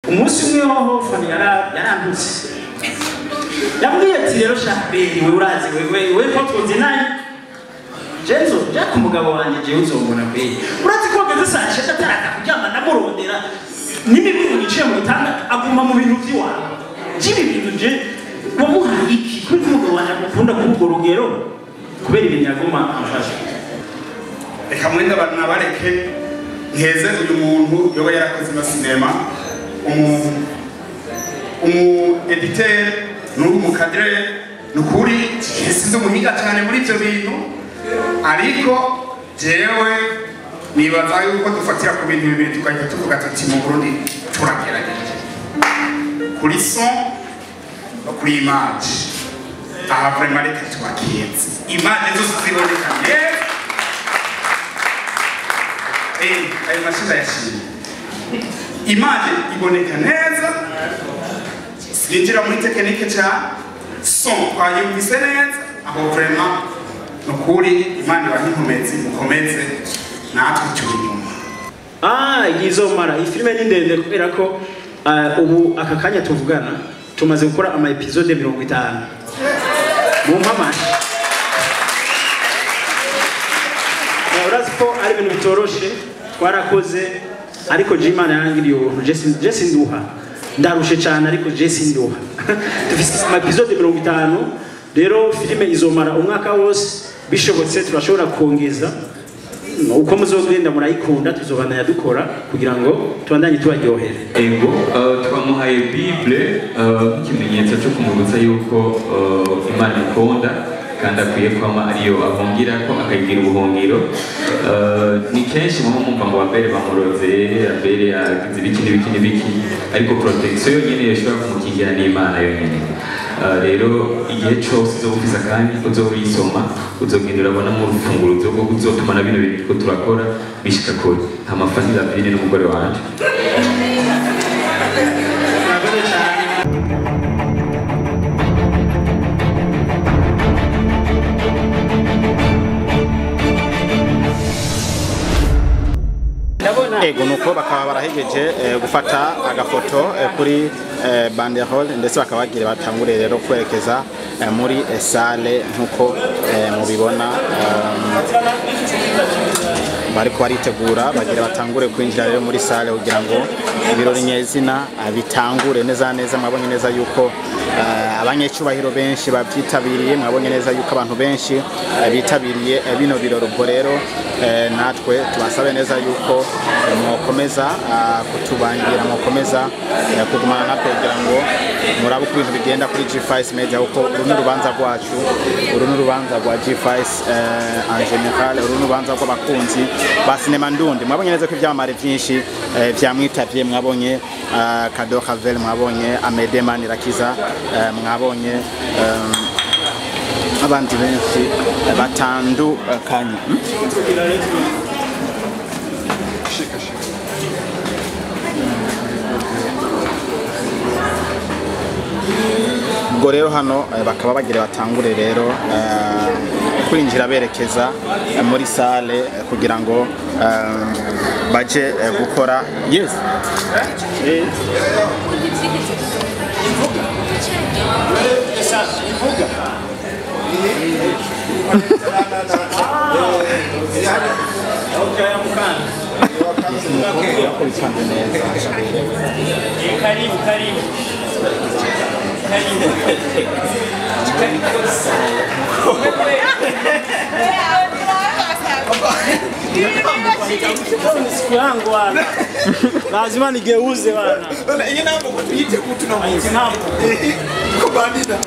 Umunsi umwe hoho Fani yarantutse, yambwiye ati: "Rero Shahberi, we urazi wewe ko tuzinanye, Jenzo Jack umugabo wanjye, jewe uzombona kweli. Urazi ko ngeze saa 9 ataraza kuryama, ndamurondera n'imibiri yiciye mu gitanda, aguma mu bintu vy'iwawe. Jibi bintu je wamuhaye iki? Kubera ko umugabo wanjye agukunda kuri urwo rugero, kubera ibintu yaguma amfasha." Reka mwenda abantu nabareke nkeze uyu muntu yoba yarakoze ino sinema, umu éditeur n'ubu cadreur. Ni ukuri sinzi umuhinga cyane muri ibyo bintu, ariko jewe nibaza yuko dufatira ku bintu bibiri tugahita tuvuga tuti mu Burundi turagerageje kuri son no kuri image. Aha vraiment reka tubakenze, image zose ziboneka neza. Ayo mashini ayashimye, image iboneka neza, sinjira muri technique cyane, son twayumvise neza. Aho vraiment ni ukuri Imana ibahe inkomezi, mukomeze, natwe turi inyuma. Ah, izomara, iyi filime ni ndende kubera ko ubu aka kanya tuvugana tumaze gukora ama épisodes 50. Mumpa amashi. Urazi ko ari ibintu bitoroshe, twarakoze, ariko je Imana yarangiriye ubuntu, je sinduha, ndarushe cyane ariko je sinduha. Dufise ama épisodes 50. Rero filime izomara umwaka wose, bishobotse turashobora kongeza uko muzogenda murayikunda, tuzobandanya dukora kugira ngo tubandanye tubaryohere. Ego, twamuhaye Bible nk'ikimenyetso cyo kumwibutsa yuko Imana ikunda kandi akwiye kwama ariyo ahungira ko, akayigira ubuhungiro. Ni kenshi muba mwumva ngo Abere bamuroze, Abere yagize ibiki n'ibiki n'ibiki, ariko protection yonyine yoshobora kumukingira n'Imana yonyine. Rero igihe cyose uzoba ufise akanya uzoba uyisoma, uzogenda urabonamo urufunguruzo rwo kuzotuma na bino bintu turiko turakora bishika kure. Hama Fanny Lavine n'umugore wanje. Murakoze cyane. Ndabona. Ego, nuko bakaba barahegeje gufata agafoto kuri banderole, ndetse bakaba bagira batangure rero kwerekeza muri salle nkuko mubibona. Bariko baritegura, bagira batangure kwinjira rero muri salle kugira ngo ibirori nyezina bitangure neza neza. Mwabonye neza yuko abanyecubahiro benshi babyitabiriye, mwabonye neza yuko abantu benshi bitabiriye bino birori. Ubwo rero natwe tubasabe neza yuko mwokomeza kutubangira, mwokomeza kugumana natwe kugira ngo murabe uko ibintu bigenda kuri G5 Media, kuko uru ni urubanza rwacu, uru ni urubanza rwa G5 en général, uru ni urubanza rw'abakunzi ba sinema ndundi. Mwabonye neza ko ivyamamare vyinshi vyamwitavye. Mwabonye Kado Ravel, mwabonye Amede Manirakiza, mwabonye abandi benshi batandukanye. Shika shika. Ubwo rero hano bakaba bagira batangure rero kwinjira berekeza muri salle kugira ngo baje gukora, yes. Karibu, karibu, karibu. Siku yangu bwana, lazima nigeuze bwana. Iyi ntabwo tuyite kutu na Iti ntabwo. Kubandida.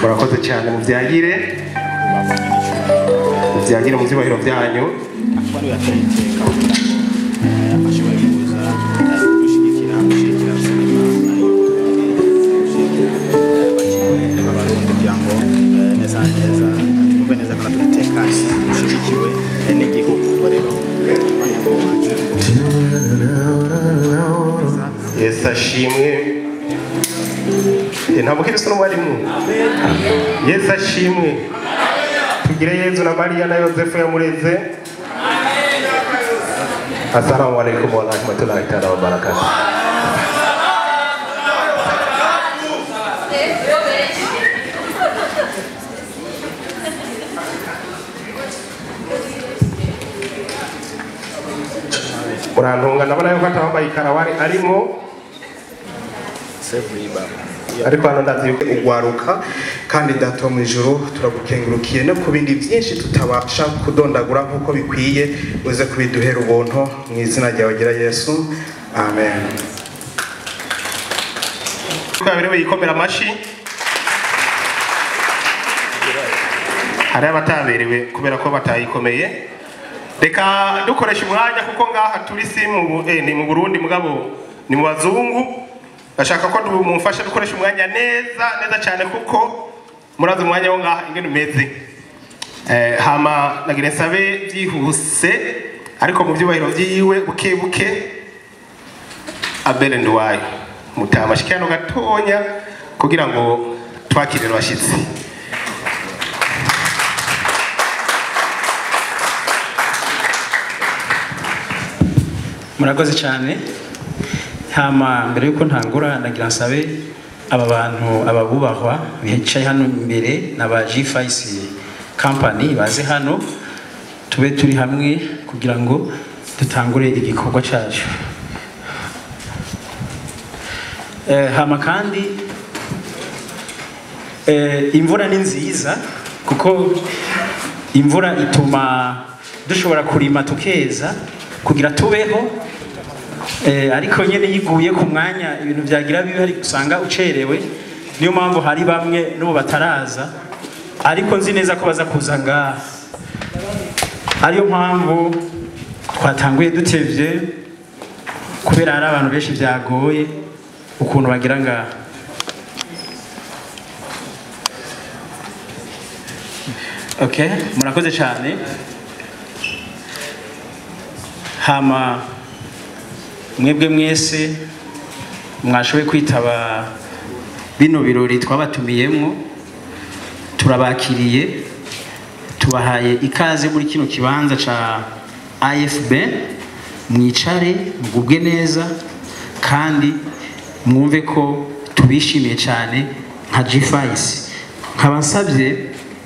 Murakoze cyane mubyagire mubyagire mu byubahiro byanyu. Yesu ashimwe. Ntabwo kiri sono mwarimu. Yesu ashimwe. Tugire Yezu na Maria na Yosefu yamureze. Assalamu alaikum wa rahmatullahi ta'ala wa barakatuh. Urantunga ndabona yuko atawambaye ikarawari arimo ariko hano ndazi yuko ugwaruka kandi Data mu ijuru turagukengurukiye no ku bindi byinshi tutabasha kudondagura nkuko bikwiye, uze kubiduhera ubuntu mu izina ryawe gira Yesu, amen. Twaberewe yikomera amashi. Hari abataberewe kubera ko batayikomeye. Reka dukoresha umwanya kuko ngaha turi si mu ni mu Burundi mugabo ni mu bazungu. Bashaka ko mumfasha dukoresha umwanya neza neza cyane kuko murazi umwanya wo ngaha ingene umeze. Hama nagira nsabe byihuse ariko mu byubahiro byiwe buke buke Abel Nduwayo mutamashikano gatonya kugira ngo twakire abashitsi. Murakoze cyane. Hama mbere yuko ntangura ndagira nsabe aba bantu ababubahwa bicaye hano imbere n'aba G5 company baze hano tube turi hamwe kugira ngo dutangure igikorwa cyacu. Hama kandi imvura ni nziza kuko imvura ituma dushobora kurima tukeza kugira tubeho. Ariko nyene yiguye ku mwanya ibintu byagira bibi hari usanga ucerewe, niyo mpamvu hari bamwe n'ubu bataraza ariko nzi neza ko baza kuza ngaha. Ariyo mpamvu twatanguye dutevye kubera hari abantu benshi byagoye ukuntu bagira ngaha. Okay, murakoze cyane. Hama mwebwe mwese mwashoboye kwitaba bino birori twabatumiyemo, turabakiriye tubahaye ikaze muri kino kibanza ca AFB. Mwicare mugubwe neza kandi mwumve ko tubishimiye cyane nka G5. Nkaba nsabye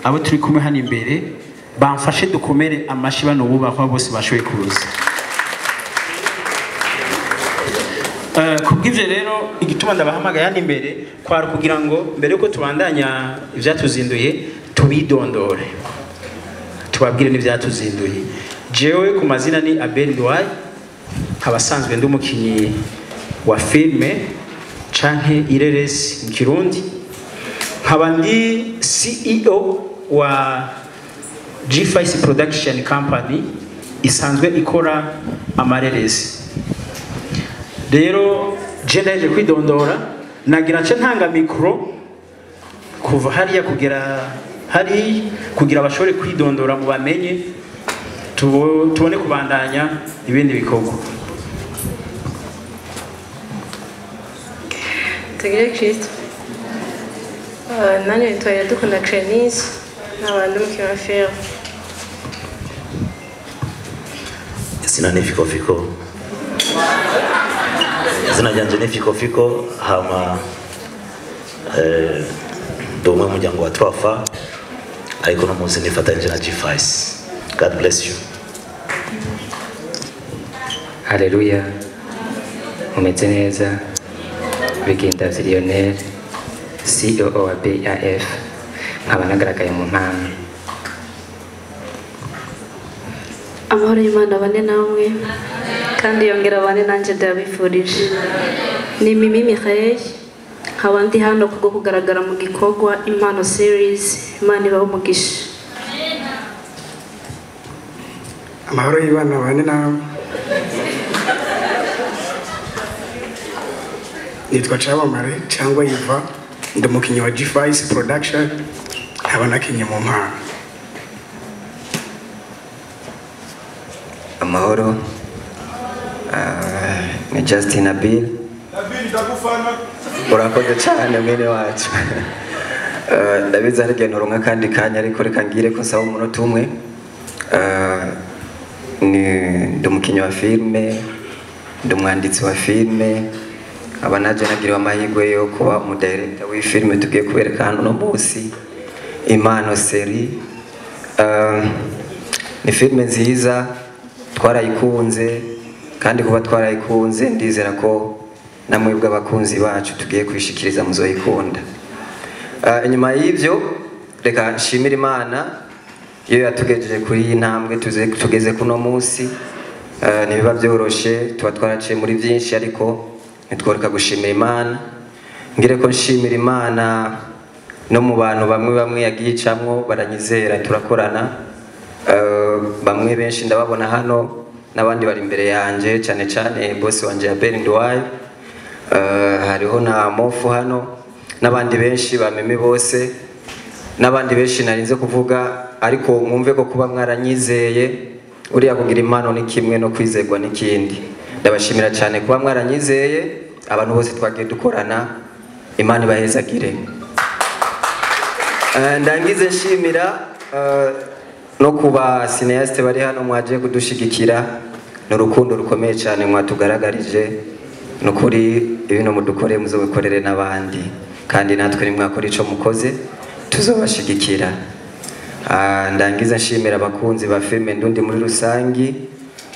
abo turi kumwe hano imbere bamfashe dukomere amashi bano bubahwa bose bashoboye kuza. Kubw'ivyo rero igituma ndabahamagaye hano imbere kwari kugira ngo mbere yuko tubandanya ivyatuzinduye tubidondore tubabwire n'ivyatuzinduye. Jewe ku mazina ni Abel Nduwayo, nkaba asanzwe ndi umukinyi wa filme canke ireresi mu Kirundi, nkaba ndi CEO wa G5 Production Company isanzwe ikora amareresi. Rero je ndaje kwidondora nagira nce ntanga micro kuva hariya kugera hari kugira bashobore kwidondora mu bamenye, tubone kubandanya ibindi bikorwa. Tugire Kristo. Nanje nitwa Iradukunda Crenise, nkaba ndi umukinnyi wa filime. Izina ni Fiko Fiko. Izina ryanje ni Fiko Fiko, hama ndi umwe mu muryango wa Twafa, ariko no munsi nifatanyije na G5. God bless you. Haleluya. Mumeze neza. Bigenda Lionel, CEO wa BAF, nkaba nagaragaye mu mpano. Amahoro y'Imana abane namwe kandi yongera abane nanjye ndabifurije. Ni Mimi Mireille, nkaba ndi hano kubwo kugaragara mu gikorwa Impano series. Imana ibahe umugisha. Amahoro y'Imana abane namwe. Nitwa Cabamare cyangwa Iva, ndi umukinnyi wa G5 Production, nkaba nakinye mu mpano. Amahoro, ni Justin Abil. Urakoze cyane mwene wacu. Ndabizi hari igihe nturonka kandi kanya, ariko reka ngire ko nsaba umunota umwe. Ndi umukinnyi wa filime, ndi umwanditsi wa filime, aba naje nagiriwe amahirwe yo kuba umudirector w'ifilime tugiye kubereka hano uno munsi, Impano Series. Ni filime nziza, twarayikunze, kandi kuba twarayikunze ndizera ko namwe abakunzi bacu tugiye kwishikiriza muzoyikunda. Inyuma y'ibyo reka nshimire Imana iyo yatugejeje kuri iyi ntambwe tugeze kuno munsi. Ntibiba byoroshe, tuba twaraciye muri byinshi, ariko nitworeka gushimira Imana. Ngire ko nshimira Imana no mu bantu bamwe bamwe yagiye icamwo baranyizera turakorana. Bamwe benshi ndababona hano n'abandi bari imbere yanje, cyane cyane boss wanje Abel Ndwaye. Hariho na Mofu hano n'abandi benshi bameme bose n'abandi benshi narinze kuvuga, ariko mwumve ko kuba mwaranyizeye, uriya kugira impano ni kimwe no kwizegwa n'ikindi. Ndabashimira cyane kuba mwaranyizeye, abantu bose twagiye dukorana, Imana ibahezagire. Ndangize nshimira no kuba cineaste bari hano mwaje kudushigikira, n'urukundo rukomeye cyane mwatugaragarije. Nukuri ibintu mudukore muzobikorere n'abandi, kandi natwe nimwakora ico mukoze tuzobashigikira. Ndangiza nshimira abakunzi ba filime ndundi muri rusangi.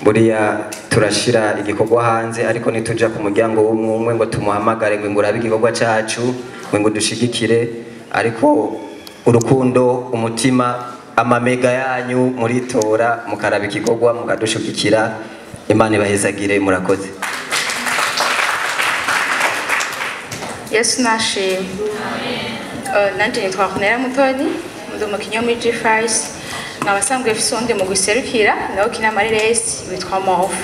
Buriya turashira igikorwa hanze, ariko nituja ku muryango w'umwe ngo tumuhamagare ngo ngurabe igikorwa cacu ngo dushigikire, ariko urukundo, umutima, amamega yanyu muritora mukaraba igikorwa mukadushigikira. Imana ibahezagire, murakoze. Yesu nashimwe. Nanje nitwa Cornelia Mutoni, ndi umukinnyi wo muri G5, nkaba nsanzwe mfise uwundi mugwi userukira nawe ukina amareresi witwa Mofu.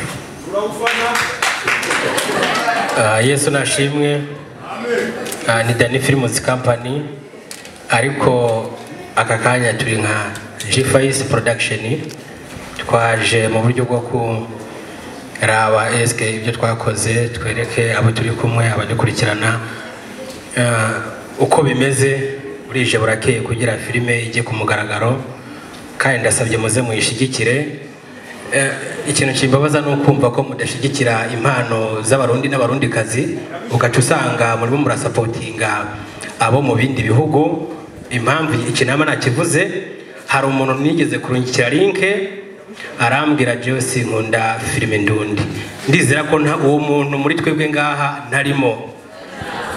Yesu nashimwe. Ni Dani Films Company, ariko aka kanya turi nka G5 Production, twaje mu buryo bwo kuraba eske ibyo twakoze, twereke abo turi kumwe abadukurikirana uko bimeze. Burije burakeye kugira filime ijye ku mugaragaro, kandi ndasabye muze muyishigikire. Ikintu kimbabaza ni ukumva ko mudashigikira impano z'abarundi n'abarundikazi, ugaca usanga murimo murasapotinga abo mu bindi bihugu. Impamvu iki nama nakivuze, hari umuntu nigeze kurungikira linke arambwira jewe sinkunda filime ndundi. Ndizera ko nta uwo muntu muri twebwe ngaha ntarimo.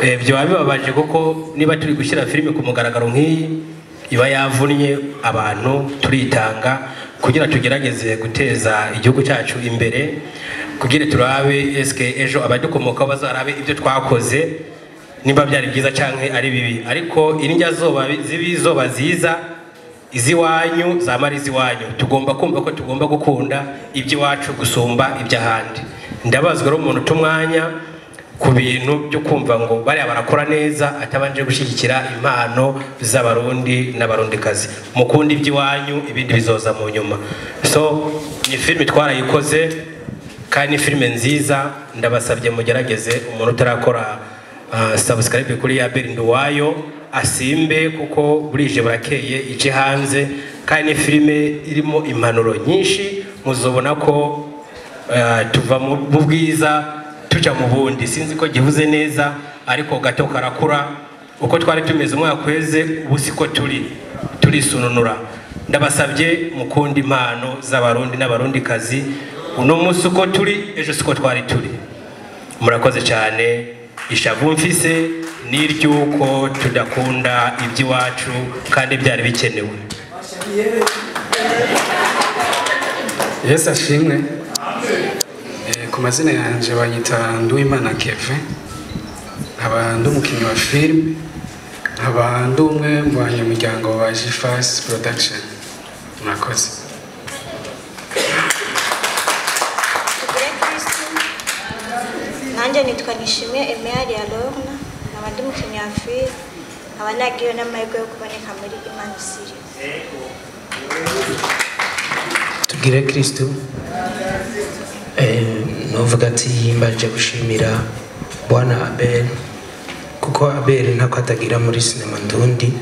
Byo bibabaje kuko niba turi gushyira filime ku mugaragaro nk'iyi iba yavunnye abantu, turitanga kugira tugerageze guteza igihugu cyacu imbere, kugira turabe eske ejo abadukomokaho bazarabe ibyo twakoze nimba byari byiza canke ari bibi. Ariko indya zoba zibizoba ziza iziwanyu zamara iziwanyu, tugomba kumva ko tugomba gukunda iby'iwacu gusumba iby'ahandi. Ndabazwa rero umuntu tumwanya ku bintu byo kumva ngo bariya barakora neza atabanje gushyigikira impano z'abarundi n'abarundikazi. Mukundi iby'iwanyu, ibindi bizoza mu nyuma. So ni filime twarayikoze kandi ni filime nziza, ndabasabye mugerageze. Umuntu utarakora subscribe kuri Abel Nduwayo asimbe, kuko burije burakeye ice hanze, kandi ni filime irimo impanuro nyinshi. Muzobona ko tuva mu bwiza tuja mu bundi. Sinzi ko gihuze neza, ariko gato karakura. Uko twari tumeze umwaka weze, ubu siko turi, turisununura. Ndabasabye mukundi impano z'abarundi n'abarundikazi. Uno munsi uko turi, ejo siko twari turi. Murakoze cyane. Ishavu mfise ni iry'uko tudakunda iby'iwacu kandi byari bikenewe. Yesu ashimwe. Ku mazina yanje banyita Nduwimana Kevin, nkaba ndi umukinnyi wa filime, nkaba ndi umwe mu banyamuryango ba G5 Production. Murakoze. Nanjye nitwa Nishimwe Emeali Alorna, nkaba ndi umukinnyi wa filime, nkaba nagiwe n'amahirwe yo kuboneka muri Imana Series. Tugire Kristo. Novuga ati mbanje gushimira Bwana Abel, kuko Abel ntako atagira muri sinema ndundi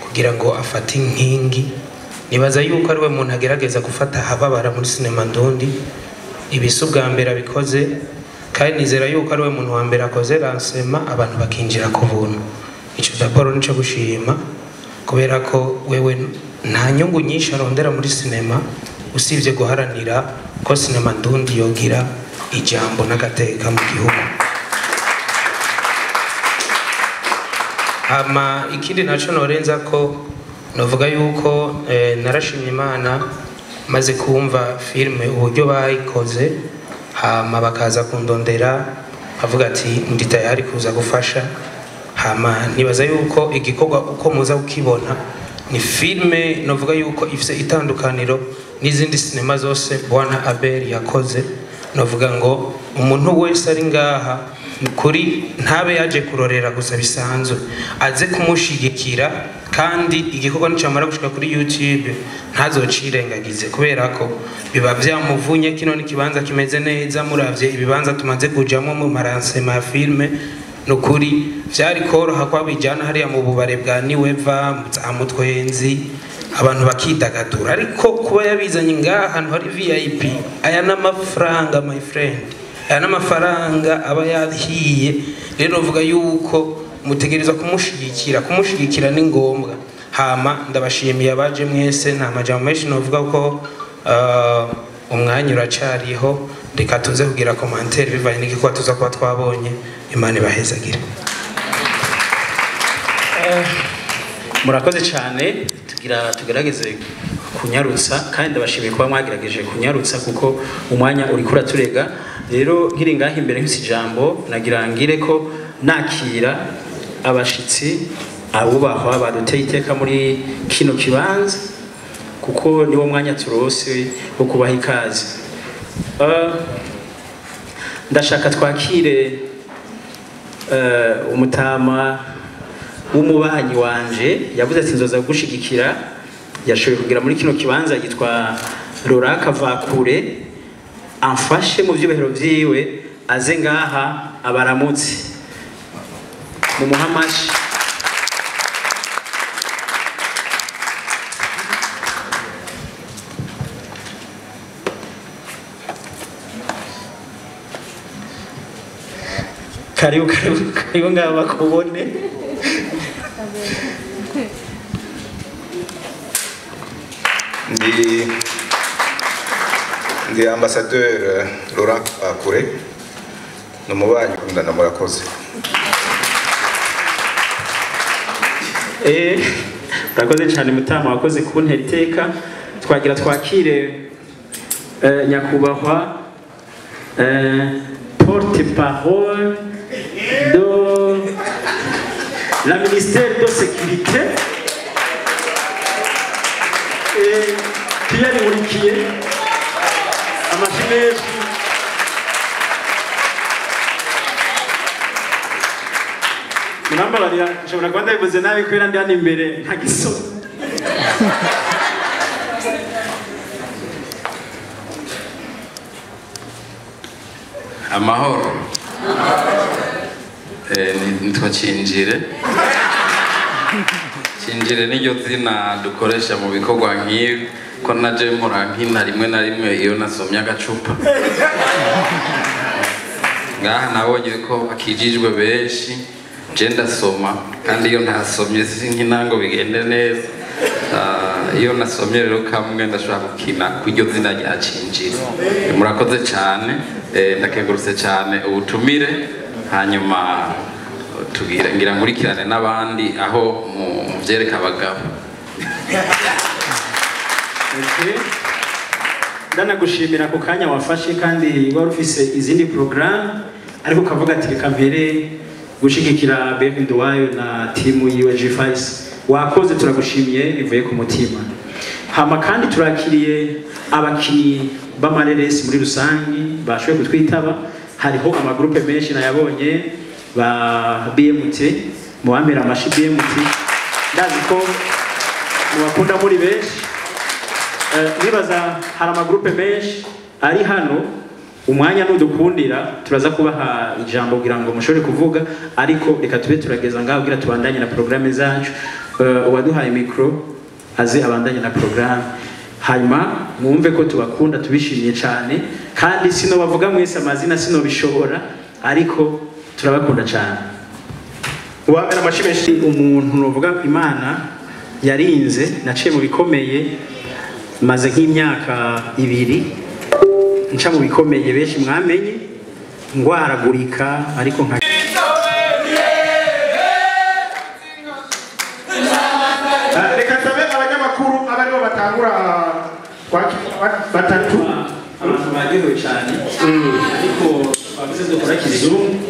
kugira ngo afate inkingi. Nibaza yuko ari we muntu agerageza gufata hababara muri sinema ndundi. Ibisi ubwa mbere abikoze, kandi nizera yuko ari we muntu wa mbere akoze lancement abantu bakinjira ku buntu. Ico d'abord nico gushima, kubera ko wewe nta nyungu nyinshi arondera muri sinema usibye guharanira ko sinema ndundi yogira ijambo n'agateka mu gihugu. Hama ikindi naco norenza ko novuga yuko narashimye Imana maze kumva filme uburyo bayikoze, hama bakaza kundondera avuga ati ndi tayari kuza gufasha. Hama nibaza yuko igikorwa uko muza kukibona ni filme novuga yuko ifise itandukaniro n'izindi sinema zose Bwana Abel yakoze. Novuga ngo umuntu wese ari ngaha kuri ntabe yaje kurorera gusa bisanzwe, aze kumushigikira, kandi igikorwa nicamara gushika kuri YouTube ntazocirengagize, kubera ko biba vyamuvunye. Kino ni kibanza kimeze neza, muravye ibibanza tumaze kujamo mu maransema ya filme, nukuri vyari koroha kwabijana hariya mu bubare bwa Niweva za Mutwenzi abantu bakidagadura, ariko kuba yabizanye ngaha ahantu hari VIP, aya n'amafaranga my friend, aya n'amafaranga aba yahiye. Rero uvuga yuko mutegereza kumushigikira, kumushigikira ni ngombwa. Hama ndabashimiye abaje mwese, nta majambo menshi novuga ko umwanya uracariho, reka tuze kugira commentaire bivanye n'igikuba tuza kuba twabonye. Imana ibahezagire. Murakoze cyane. Tugira tugerageze kunyarutsa, kandi ndabashimiye kuba mwagerageje kunyarutsa kuko umwanya uri kuraturega. Rero nkiri ngaha imbere nk'isi jambo nagira ngire ko nakira abashitsi abubahwa baduteye iteka muri kino kibanza, kuko niwo mwanya turose wo kubaha ikaze. Ndashaka twakire umutama w'umubanyi wanje yavuze ati nzoza gushigikira, yashoboye kugira muri kino kibanza yitwa Laurent Kavakure, amfashe mu byubahiro vyiwe aze ngaha abaramutse mu muhamashi. Karibu karibu karibu ngaha bakubone. Ndi ambassadeur Laurent Kavakure, ni umubanyi ukundana. Murakoze. Murakoze cyane mutama, wakoze kuntera iteka. Twagira twakire nyakubahwa porte-parole de la ministère de sécurité Pierre Nkurikiye, amashyi menshi. Murambabarira, nshobora kuba ndabivuze nabi kubera ndi hano imbere ntagisoma. Amahoro. Nitwa Cinjire. Cinjire niryo zina dukoresha mu bikorwa nk'ibi, ko naje mpora nkina rimwe na rimwe iyo nasomye agacupa. Ngaha nabonye ko akijijwe benshi, je ndasoma kandi iyo ntasomye sinkina ngo bigende neza. Iyo nasomye rero kamwe ndashobora gukina kw'iryo zina rya Cinjire. Murakoze cyane, ndakengurutse cyane ubutumire, hanyuma tugira ngira nkurikirane n'abandi aho mu vyereka abagabo. Ndanagushimira ku kanya wafashe kandi wari ufise izindi programme, ariko ukavuga ati reka mpere gushigikira Abel Nduwayo na timu yiwe G5. Wakoze, turagushimiye bivuye ku mutima. Hama kandi turakiriye abakinyi b'amareresi muri rusangi bashoboye kutwitaba. Hariho amagroupe menshi nayabonye ba BMT, muwamera amashi BMT, ndazi ko mubakunda muri benshi. Nibaza hari amagroupe menshi ari hano, umwanya nudukundira turaza kubaha ijambo kugira ngo mushobore kuvuga, ariko reka tube turageza ngaho kugira tubandanye na programme zacu. Uwaduhaye micro aze abandanye na programme, hanyuma mwumve ko tubakunda, tubishimiye cyane, kandi sino bavuga mwese amazina sino bishobora, ariko turabakunda cyane. Uwamera amashi menshi umuntu novuga Imana yarinze, naciye mu bikomeye, maze nk'imyaka 2 nca mu bikomeye benshi mwamenye ngwaragurika, ariko nka reka sabe abanyamakuru abaribo batangura batatu abantu baryohewe cyane, ariko bavuze dukora kizungu,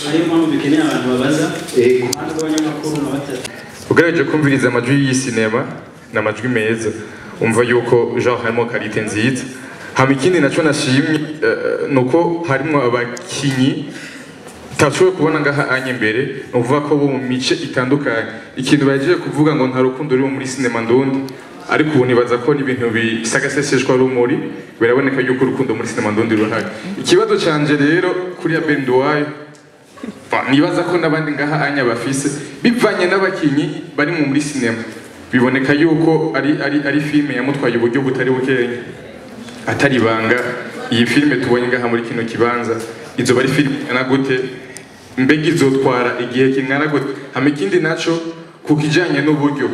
ariyo mpamvu dukeneye abantu babaza abanyamakuru na batatu. Ugerageje kumviriza amajwi y'iyi sinema ni amajwi meza, umva yuko genre harimo qualité nziza. Hama ikindi naco nashimye nuko harimo abakinyi tashoboye kubona ngaha anye imbere, ni ukuvuga ko bo mu mice itandukanye. Ikintu bagiye kuvuga ngo nta rukundo ruri muri sinema ndundi, ariko ubu nibaza ko n'ibintu bisagaseseshwa rumuri, biraboneka yuko urukundo muri sinema ndundi ruhari. Ikibazo canje rero kuri Abel Nduwayo, nibaza ko n'abandi ngaha anya bafise bivanye n'abakinyi bari muri sinema, biboneka yuko ari filme yamutwaye uburyo butari bukenya. Atari ibanga iyi filme tubonye ngaha muri kino kibanza izoba ari filme ingana gute, mbega izotwara igihe kingana gute? Hama ikindi naco ku kijanye n'uburyo,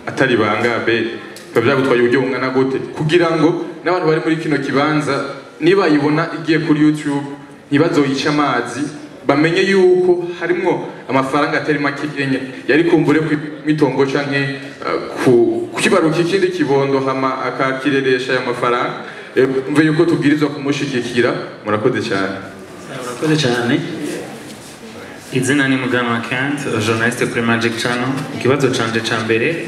atari ibanga be biba byagutwaye uburyo bungana gute kugira ngo n'abantu bari muri kino kibanza nibayibona igiye kuri YouTube ntibazoyice amazi, bamenye yuko harimwo amafaranga atari make enye yari kumbure ku mitongo canke ku kibaruka ikindi kibondo, hama akakireresha aya mafaranga. Mve yuko tubwirizwa kumushigikira. Murakoze cyane. Murakoze cyane. Izina ni Muganwa Kent, journaliste kuri Magic Channel. Ikibazo canje ca mbere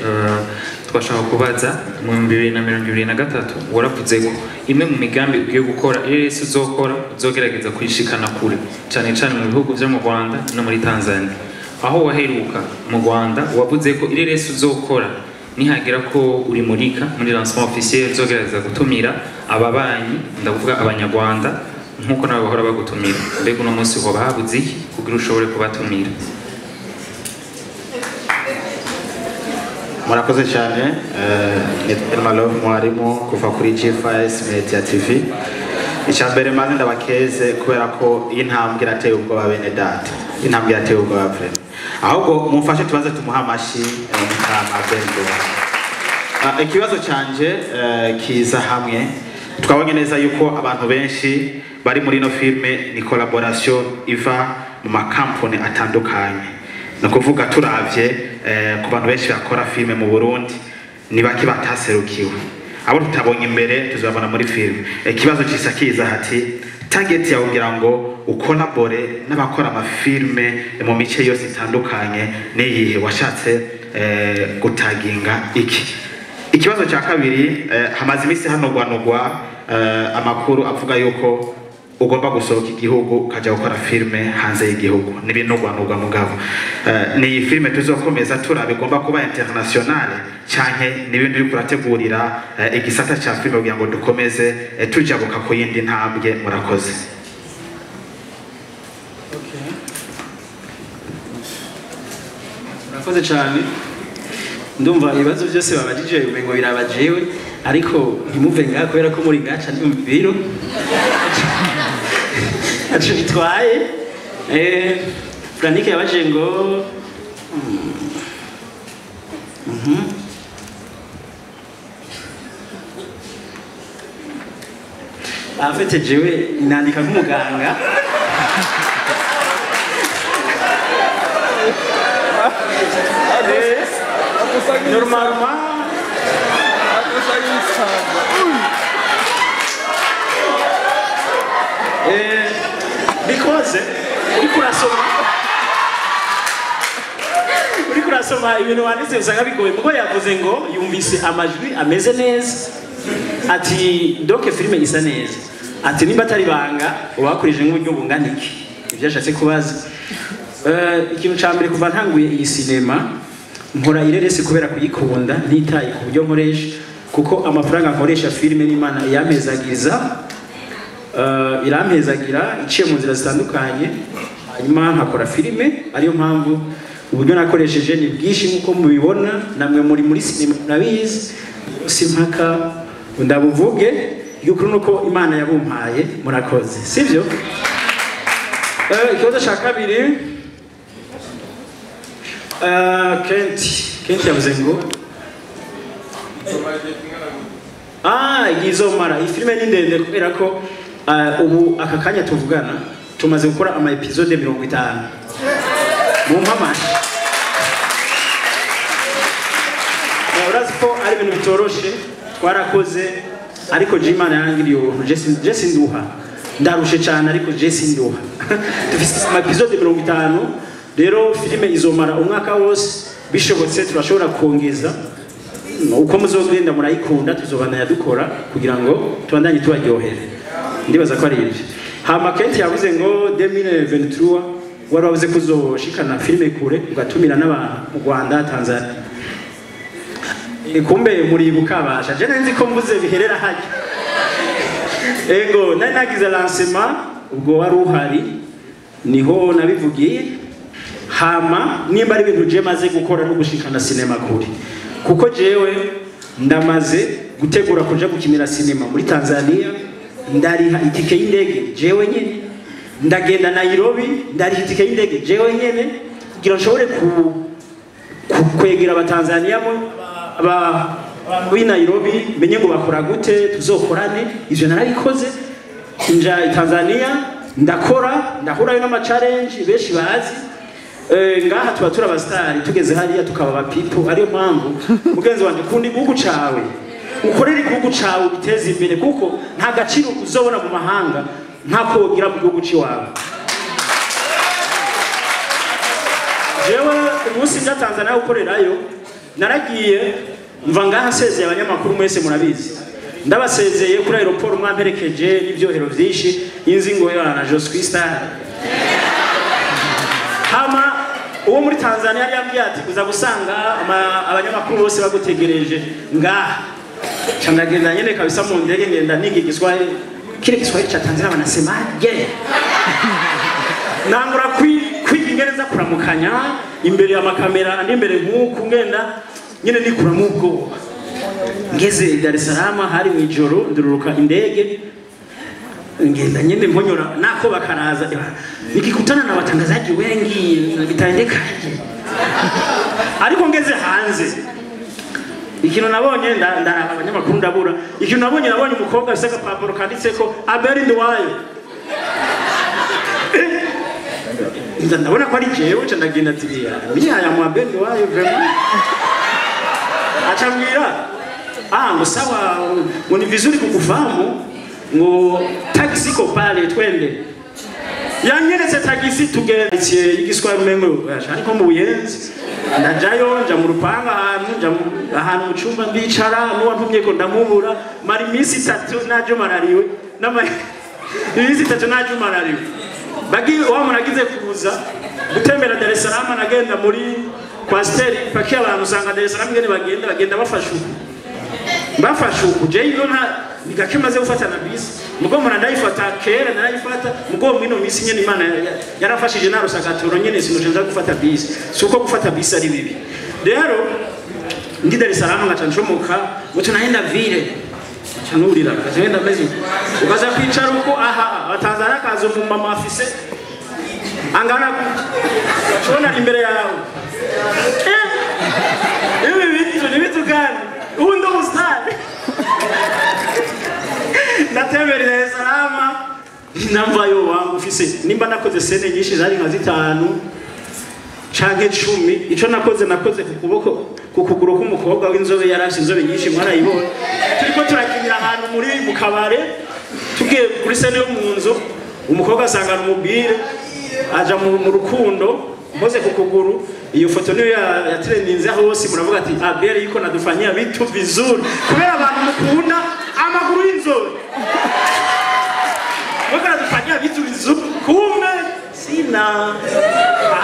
twashaka kubaza mu 2023 waravuze ko imwe mu migambi ugiye gukora irese uzokora uzogerageza kwishikana kure cyane cyane mu bihugu vyo mu Rwanda no muri Tanzania. Aho waheruka mu Rwanda wavuze ko irese uzokora nihagera ko uri murika muri lancement officiel uzogerageza gutumira ababanyi, ndavuga abanyarwanda nkuko nabo bahora bagutumira. Mbega uno munsi hoba habuze iki kugira ushobore kubatumira? Murakoze cyane. Ni Malo mwarimu kuva kuri G5 Media TV. Icya mbere maze ndabakeze kubera ko iyi ntambwe irateye ubwoba bene data, intambwe irateye ubwoba vraiment. Ahubwo mumfashe tubanze tumuha amashi mutama Bendo. Ikibazo canje kiza hamwe, twabonye neza yuko abantu benshi bari muri ino filme ni collaboration iva mu makampani atandukanye. Ni ukuvuga turavye ku bantu benshi bakora filme mu Burundi ni baki bataserukiwe, abo tutabonye imbere tuzabona muri filme. Ikibazo cisa kiza hati target yawe kugira ngo ukolabore n'abakora amafilme mu mice yose itandukanye niyihe washatse gutaginga iki? Ikibazo cya kabiri, hamaze iminsi hanogwanogwa amakuru avuga yuko ugomba gusohoka igihugu ukajya gukora filime hanze y'igihugu n'ibinugwanugwa mugabo. Ni iyi filime tuzokomeza turaba igomba kuba internationale canke n'ibindi uriko urategurira igisata ca filime kugira ngo dukomeze tujabuka ku yindi ntambwe? Murakoze. Murakoze cyane. Ndumva ibibazo byose babajije umengo birabajewe, ariko ntimuve ngaha kubera ko muri ngaca ndi mu biro aco bitwaye. Franike yabajije ngo En fait, jewe nandika nk'umuganga. Normalement because uriko urasoma ibintu wanditse usanga bigoye, kuko yavuze ngo yumvise amajwi ameze neza, ati donc filime isa neza, ati nimba atari banga ubakurije nk'uburyo bungana iki? Ibyo yashatse kubaza. Ikintu ca mbere, kuva ntanguye iyi sinema nkora ireresi kubera kuyikunda, ntitaye ku buryo nkoresha, kuko amafaranga nkoresha filime n'Imana yampezagiza, irampezagira iciye mu nzira zitandukanye, hanyuma nkakora filime. Ariyo mpamvu uburyo nakoresheje ni bwinshi nk'uko mubibona, namwe muri sinema murabizi, si mpaka ndabuvuge. Igikuru nuko Imana yabumpaye. Murakoze, sivyo? Ikibazo ca kabiri, Kent yavuze ngo izomara iyi filime ni ndende kubera ko ubu aka kanya tuvugana tumaze gukora ama episode 50. Mu mpamashi urazi ko ari ibintu bitoroshe, twarakoze, ariko Imana yarangiriye ubuntu. Jesse nduha, ndarushe cyane, ariko Jesse nduha. Dufite ama episode 50. Rero filime izomara umwaka wose, bishobotse turashobora kongeza uko muzogenda murayikunda, tuzobandanya dukora kugira ngo tubandanye tubaryohere. Ndibaza ko ari ibyo. Hama Kent yavuze ngo 2023 wari wavuze ko uzoshikana filime kure ugatumira n'abantu mu Rwanda, Tanzania. Kumbe muribuka basha, je nzi ko mvuze biherera hajya. Ego nari nagize lancement ubwo wari uhari, niho nabivugiye. Hama nimba ari ibintu je maze gukora no gushikana sinema kure, kuko jewe ndamaze gutegura kuja gukinira sinema muri Tanzania, ndariha itike y'indege jewe nyene, ndagenda Nairobi ndariha itike y'indege jewe nyene, kugira nshobore kwegera abatanzania muri Nairobi, menye ngo bakora gute, tuzokorane. Ivyo narabikoze, nja i Tanzania ndakora, ndahurayo n'ama challenge benshi bazi. Ngaha tuba turi abastari, tugeze hariya tukaba abapipo. Ariyo mpamvu mugenzi wanje, kunda igihugu cawe, ukorere igihugu cawe, ugiteze imbere, kuko nta gaciro uzobona mu mahanga ntako wogira mu gihugu ciwawe. Jewe umunsi nja Tanzania gukorerayo, naragiye mva ngaha nsezeye abanyamakuru mwese murabizi, ndabasezeye kuri aeroport mwamperekeje n'ivyohero vyinshi, inzi ngo na je suis star. Hama uwo muri Tanzania yari yambwiye ati uza gusanga abanyamakuru bose bagutegereje ngaha. Ca ndagenda nyene kabisa mu ndege, ngenda niga Igiswahili, kile Kiswahili cha Tanzania wanasemaje? Nangura kwiga ingene za kuramukanya imbere ya makamera andi imbere nk'uku, ngenda nyene nikuramo ubwoba. Ngeze Dar es Salaam hari mu ijoro, ndururuka indege ngenda nyene mponyora nako bakaraza, nikikutana na watangazaji wengi bitaendekaje? Ariko ngeze hanze ikintu nabonye, ndaraba abanyamakuru ndabura. Ikintu nabonye umukobwa afise agapapuro kanditseko Abel Nduwayo. Ndabona ko ari jewe, ca ndagenda ati miya ya mu Abel Nduwayo vraiment. Acambwira ngo sawa, ngo ni vizuri kukufahamu, ngo taxi iko pale twende. Yanyeretse tagisi tugenda igiswahili umengo ariko mu Buyenzi. Ndajayo nja mu rupanga ahantu, nja ahantu mu cumba ndicara, n'uwantumye ko ndamubura, mara iminsi 3 najo marariwe Iminsi 3 najumarariwe. Bagi wa muragize kuza gutembera Dar es Salaam, nagenda muri kwasteri pakia abantu usanga Dar es Salaam ngene bagenda bafasha uku. Bafasha uku je iyo nta nigake maze gufata na bisi. Mugo mura ndayifata kera narayifata mugo mwino misi nyene Imana yarafashije narusagaturo nyene sinuje gufata bisi. Suko gufata bisi ari bibi. Rero ndi Dar es Salaam ngaca ncomoka ngo tunaenda vile chanurira kagenda mezi ukaza kwicara uko aha abatanzania kazo mu mama afise angana shona imbere yawe ibi bitu ni bitu gani undo mustari natembera Dar es Salaam namvayo wangu ufise nimba nakoze sene nyinshi zari nka 5 canke 10 ico nakoze ku kuboko ku kuguru k'umukobwa w'inzobe yarashe inzobe nyinshi mwarayibona turiko turakinira ahantu muri mu kabare tugiye kuri sene yo mu nzu umukobwa asangana umubire aja mu rukundo mpoze ku kuguru iyo foto niyo ya trendinze hose muravuga ati Abel yuko nadufanyia vitu vizuri kubera abantu mukunda amaguru y'inzobe mwaka nadufanyia vitu vizuri kumbe sina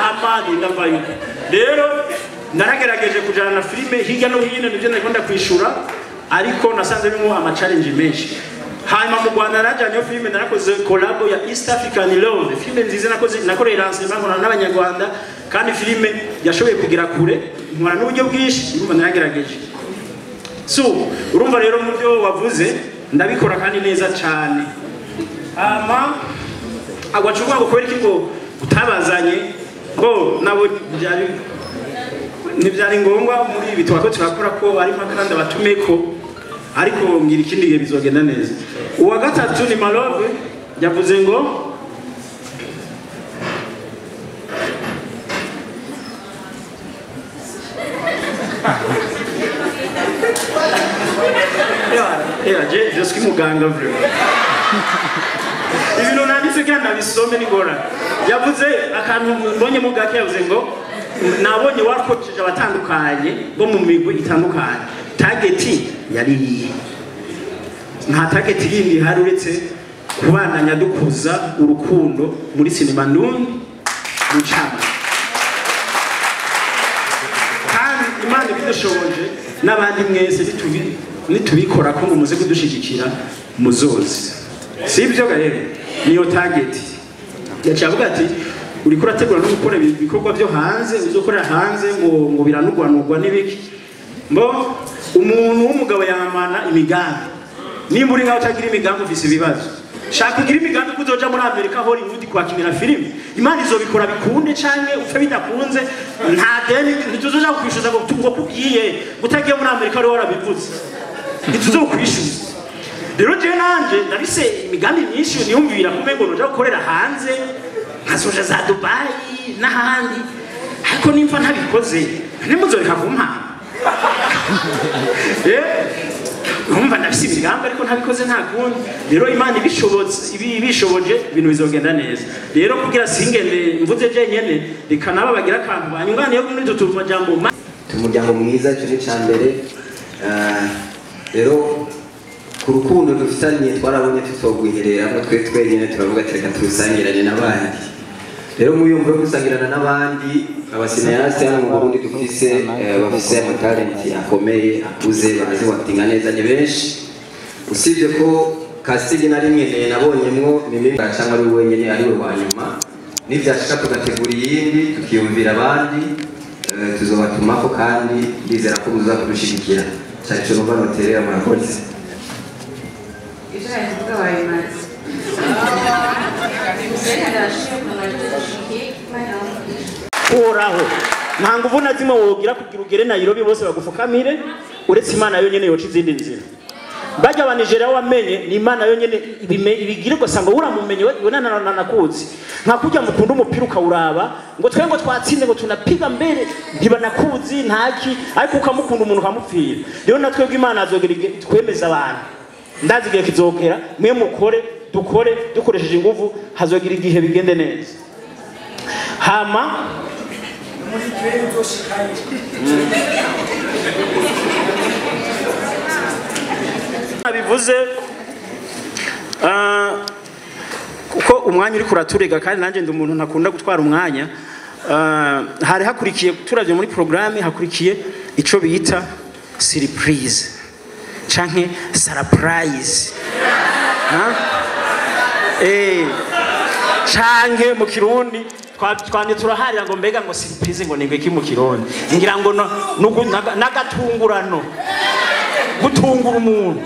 amani ndavayo rero naragerageje kujana na filime hirya no hino nivyo nariko kwishura ariko nasanze birimo ama challenge menshi. Hanyuma mu Rwanda narajanye filime narakoze collab ya East African Love, filime nziza nakoze nakoreye lancement nkora n'abanyarwanda kandi filime yashoboye kugira kure nkora n'uburyo bwinshi urumva naragerageje. So urumva rero mu byo wavuze ndabikora kandi neza cyane. Ama agwacuvuga ngo kubera iki ngo utabazanye ngo nabo byari ntibyari ngombwa muri ibi twako turakora ko ari makanda batumeko ariko ngira ikindi gihe bizogenda neza. Uwa gatatu ni Malove yavuze ngo je suis muganga vraiment. Ibintu nanditse kandi nabisome ni ngora. Yavuze akantu mbonye mugake yavuze ngo nabonye wakoceje abatandukanye bo mu migwi itandukanye. Target yari nta target yindi hari uretse kubandanya dukuza urukundo muri sinema ndundi mucama. Kandi Imana ibidushoboje n'abandi mwese nitubikora ko ngo muze kudushigikira muzozi. Sibyo gahere niyo target. Yacavuga ati uriko urategura no gukora ibikorwa byo hanze uzokorera hanze ngo biranugwanugwa n'ibiki. Mbo umuntu w'umugabo yamana imigambi. Nimba uri ngaho utagira imigambi ufise ibibazo. Shaka kugira imigambi kuzoja muri Amerika Hollywood kwakinira filime. Imana izobikora bikunde canke upfe bidakunze nta deni ntituzoja kwishuza ngo ngo kugiye utagiye muri Amerika wari warabivuze. Ntituzokwishuza. Rero je nanje ndabise imigambi myinshi niyumvira kumengo noja gukorera hanze nkazoja za Dubai n'ahandi ariko nimfa ntabikoze ntimuzoreka kumpa. Urumva ndafise imigambi ariko ntabikoze nta kundi. Rero Imana ibishobotse ibishoboje ibintu bizogenda neza. Rero kugira singende mvuze je nyene reka naba bagira akantu banyunganiye muri utu tumajambo. Umuryango mwiza cyo ni cambere. Rero ku rukundo dufitanye twarabonye tutogwiherera ko twe twenyene turavuga ati reka turusangirane n'abandi. Rero muyumva yo gusangirana n'abandi abasineaste hano mu Burundi dufise bafise amatalenti akomeye akuze bazi watinga neza ni benshi. Usibye ko casting na rimwe nabonyemwo Mimi cyangwa ari wenyene ari we wa nyuma nivyashika tugategura iyindi tukiyumvira abandi tuzobatumako kandi ndizera ko muza kudushigikira. Cyane cyo numva noterera murakoze. Uhoraho nta nguvu na zimwe wogira kugira ugere Nairobi bose bagufukamire uretse Imana yonyene yoca izindi nzira. Bajya ba Nigeria wamenye ni Imana yonyene ibigire ugasanga uramumenye we nanakuzi. Nka kujya mukunda umupira ukawuraba ngo twe ngo twatsinze ngo tunapiga mbere ntibanakuzi ntaki ariko ukamukunda umuntu ukamupfira. Rero natwebwe Imana azogera twemeza abantu. Ndazi igihe kizokera mwe mukore dukore dukoresheje inguvu hazogira igihe bigende neza. Hama bivuze Ko umwanya uri kuraturega kandi nanje ndi umuntu ntakunda gutwara umwanya. Hari hakurikiye, turavye muri programme, hakurikiye ico bita surprise canke surprise, ha? Canke mu Kirundi twamye turaharira ngo mbega ngo surprise ngo ningwe ki mu Kirundi, ngira ngo nagatungurano, gutungura umuntu,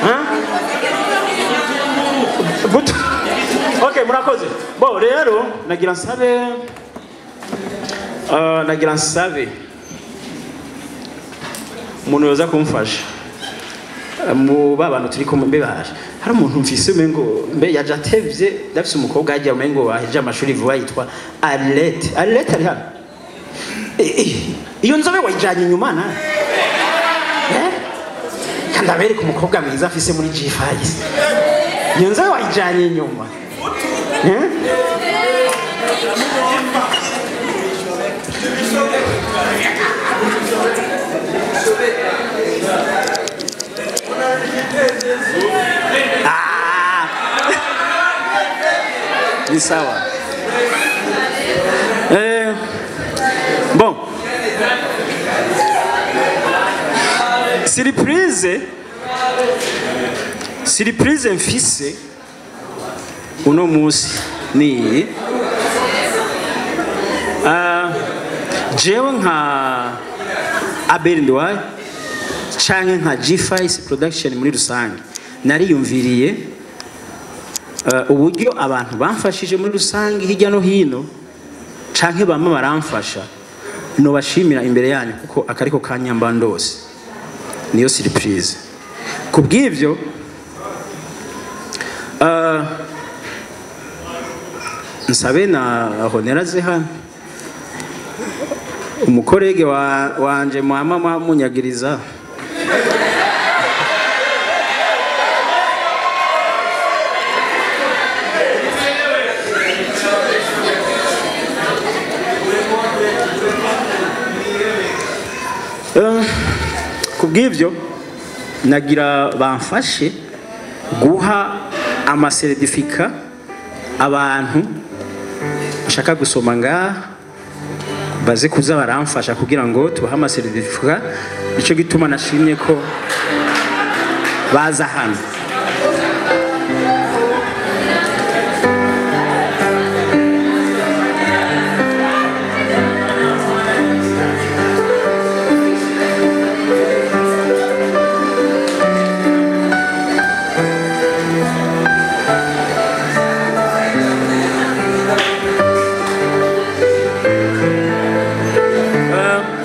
ha? Okay, murakoze. Bo rero nagira nsabe umuntu yoza kumfasha mu babantu turi kumwe. Mbe baje, hari umuntu mfise umengo mbe yaje atevye, ndafise umukobwa yaje umengo aheje amashuri vuba yitwa Arlette. Arlette ari hano? Iyo nzobe wayijanye inyuma na kandi abereka umukobwa mwiza afise muri G5. Iyo nzobe wayijanye inyuma. Ni sawa. Bon, surprise mfise uno musi ni jewe nka Abel Nduwayo canke nka G5 Production muri rusange, nariyumviriye uburyo abantu bamfashije muri rusange hirya no hino canke bamwe baramfasha, no bashimira imbere yanyu kuko akariko kanyamba ndose niyo surprise. Kubw'ivyo nsabe na Honera Zeha, umukorege wanje mwama munyagiriza, kubw'ivyo nagira bamfashe guha amasertifika abantu bashaka gusoma ngaha, baze kuza baramfasha kugira ngo tubahe amasertifika. Nico gituma nashimye ko baza hano.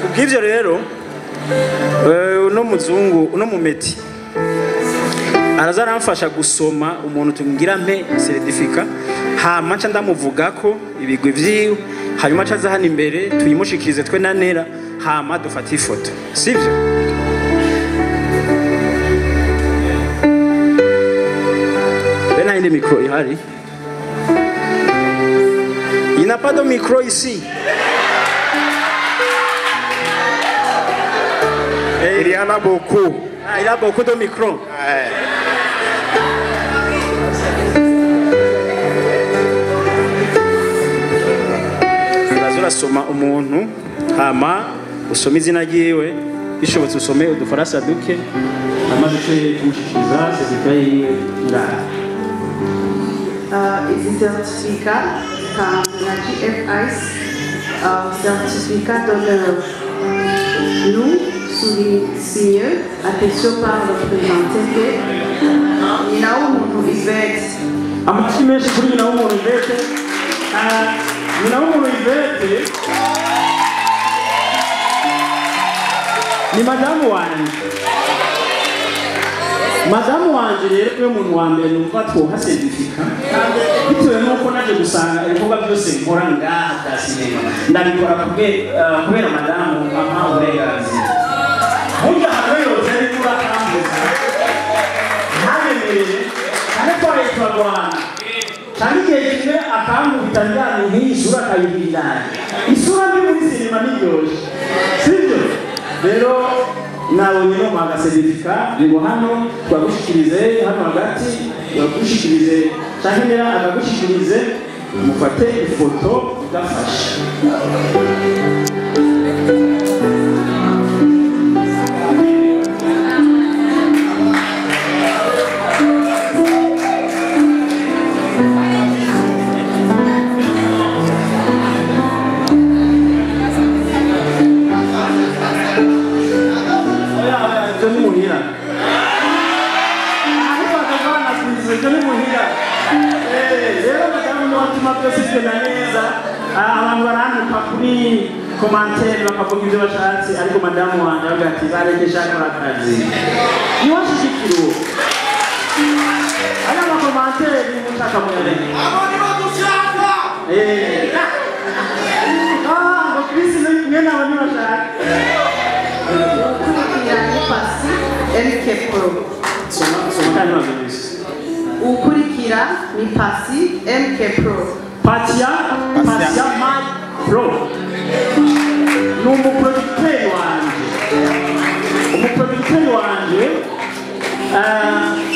Kubw'ivyo rero uno muzungu, uno mumeti araza aramfasha gusoma umuntu tungira mpe certificat, hama nca ndamuvuga ko ibigwi vyiwe, hanyuma nca aza hano imbere tuyimushikirize twe na Nera, hama dufate ifoto, sivyo? Bena indi micro ihari? Il n'a pas de micro ici. Il y en a beaucoup. Ah, il y a beaucoup de micros. Ouais. Urasoma umuntu hama usome izina ryiwe, bishobotse usome udufaransa duke, hama duce tumushikiriza certificat yiwe ngaha. Izi certificat na GFIS, certificat d'honneur. Nous soulignons attention par le présenté que Nyinawumuntu Yvette. Amashyi menshi kuri Nyinawumuntu Yvette. Nyinawumuntu Yvette ni madamu wanje. Madamu wanje rero niwe muntu wa mbere numva twoha certificat, bitewe n'uko naje gusanga ibikorwa byose nkora ngaha bya sinema ndabikora kubera madamu ampa uburenganzira. Burya hamwe yose ariko urakambuza ntabemereye kandi twaraye turarwana, kandi igihe kimwe akankubita njyana nk'iyi sura akayihindanya. Isura mbi muri sinema ntiryoshe, sibyo? Rero Nabonye no muhaga certificat ngo hano twagushikirize hano hagati bagushikirize canke nera akagushikirize mufate ifoto gafashe. Abantu barantuka kuri commentaire bakavuga ibyo bashatse, ariko madamu wanjye avuga ati baregesha akora akazi niwashishikira uwo aya makomantere nimushaka muyareke. Abo nibo dushaka. Ngo Chris mwene abo ntibashaka. Ukurikira ni Pasi MK Pro. Soma kandi babyumvise. Ukurikira ni Pasi MK Pro. Patia My Pro ni umuproducteur wanje. Umuproducteur wanje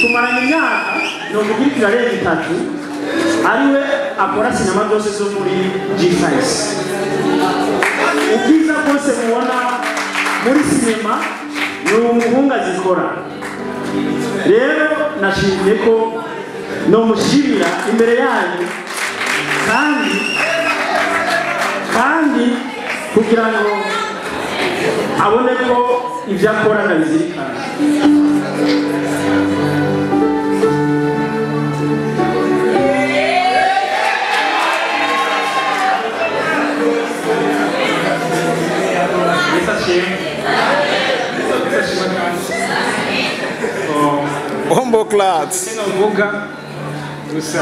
tumaranye imyaka novugira irarenga itatu, ariwe akora sinema zose zo muri G5. Ubwiza bwose mubona muri sinema ni umuhungu azikora. Rero nashimye ko nomushimira imbere yanyu kandi kugira ngo abone ko ibyo akora ndabizirikana. Bombo clats. Sinovuga gusa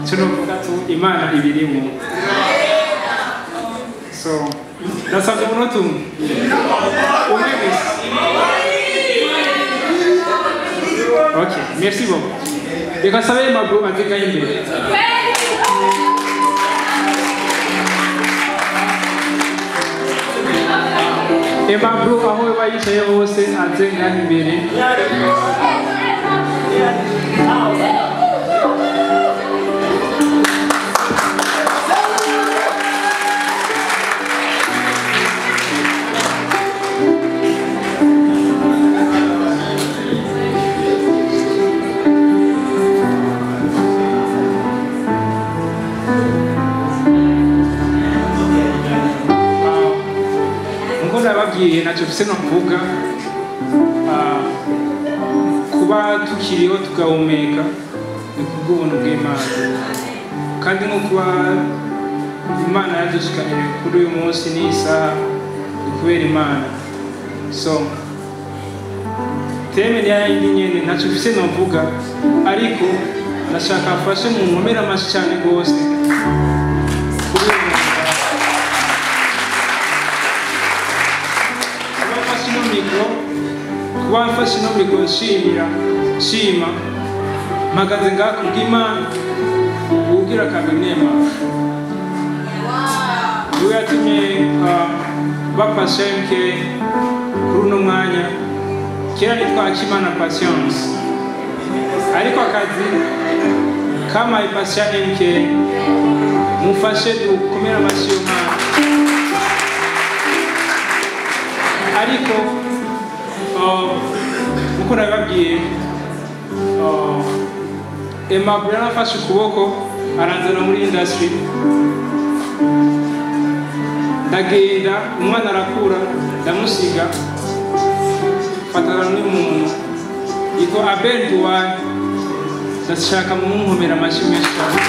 tunovuga tu Imana ibirimo. So ndasabye umunota umwe umwe gusa. Ok, merci beaucoup. Reka nsabe Mabru aze imbere. Mabru aho yoba yicaye hose aze ngaha imbere. Ntacyo mfise no kuvuga, kuba tukiriho tugahumeka ni kubw'ubuntu bw'Imana, kandi nko kuba Imana yadushikanire kuri uyu munsi n'isaha ni kubera Imana. So teme ni yayindi nyene, ntacyo mfise no kuvuga, ariko ndashaka mfashe mu nkomere amashyi cyane rwose. Kuba mfashe ino mikoro nshimira nshima mpagaze ngaha kubw'Imana uwugira kabiri nema niwe yatumye bafashe MK kuri uno mwanya. Kera nitwa Akimana Patience, ariko akazi kamaye Patient MK. Mufashe dukomere amashyi y'Imana. Ariko nkuko nabibabwiye, Aimable yarafashe ukuboko aranzana muri industry, ndagenda umwana arakura ndamusiga mfatana n'umuntu yitwa Abel Duwani. Ndashaka munkomera amashyi menshi cyane.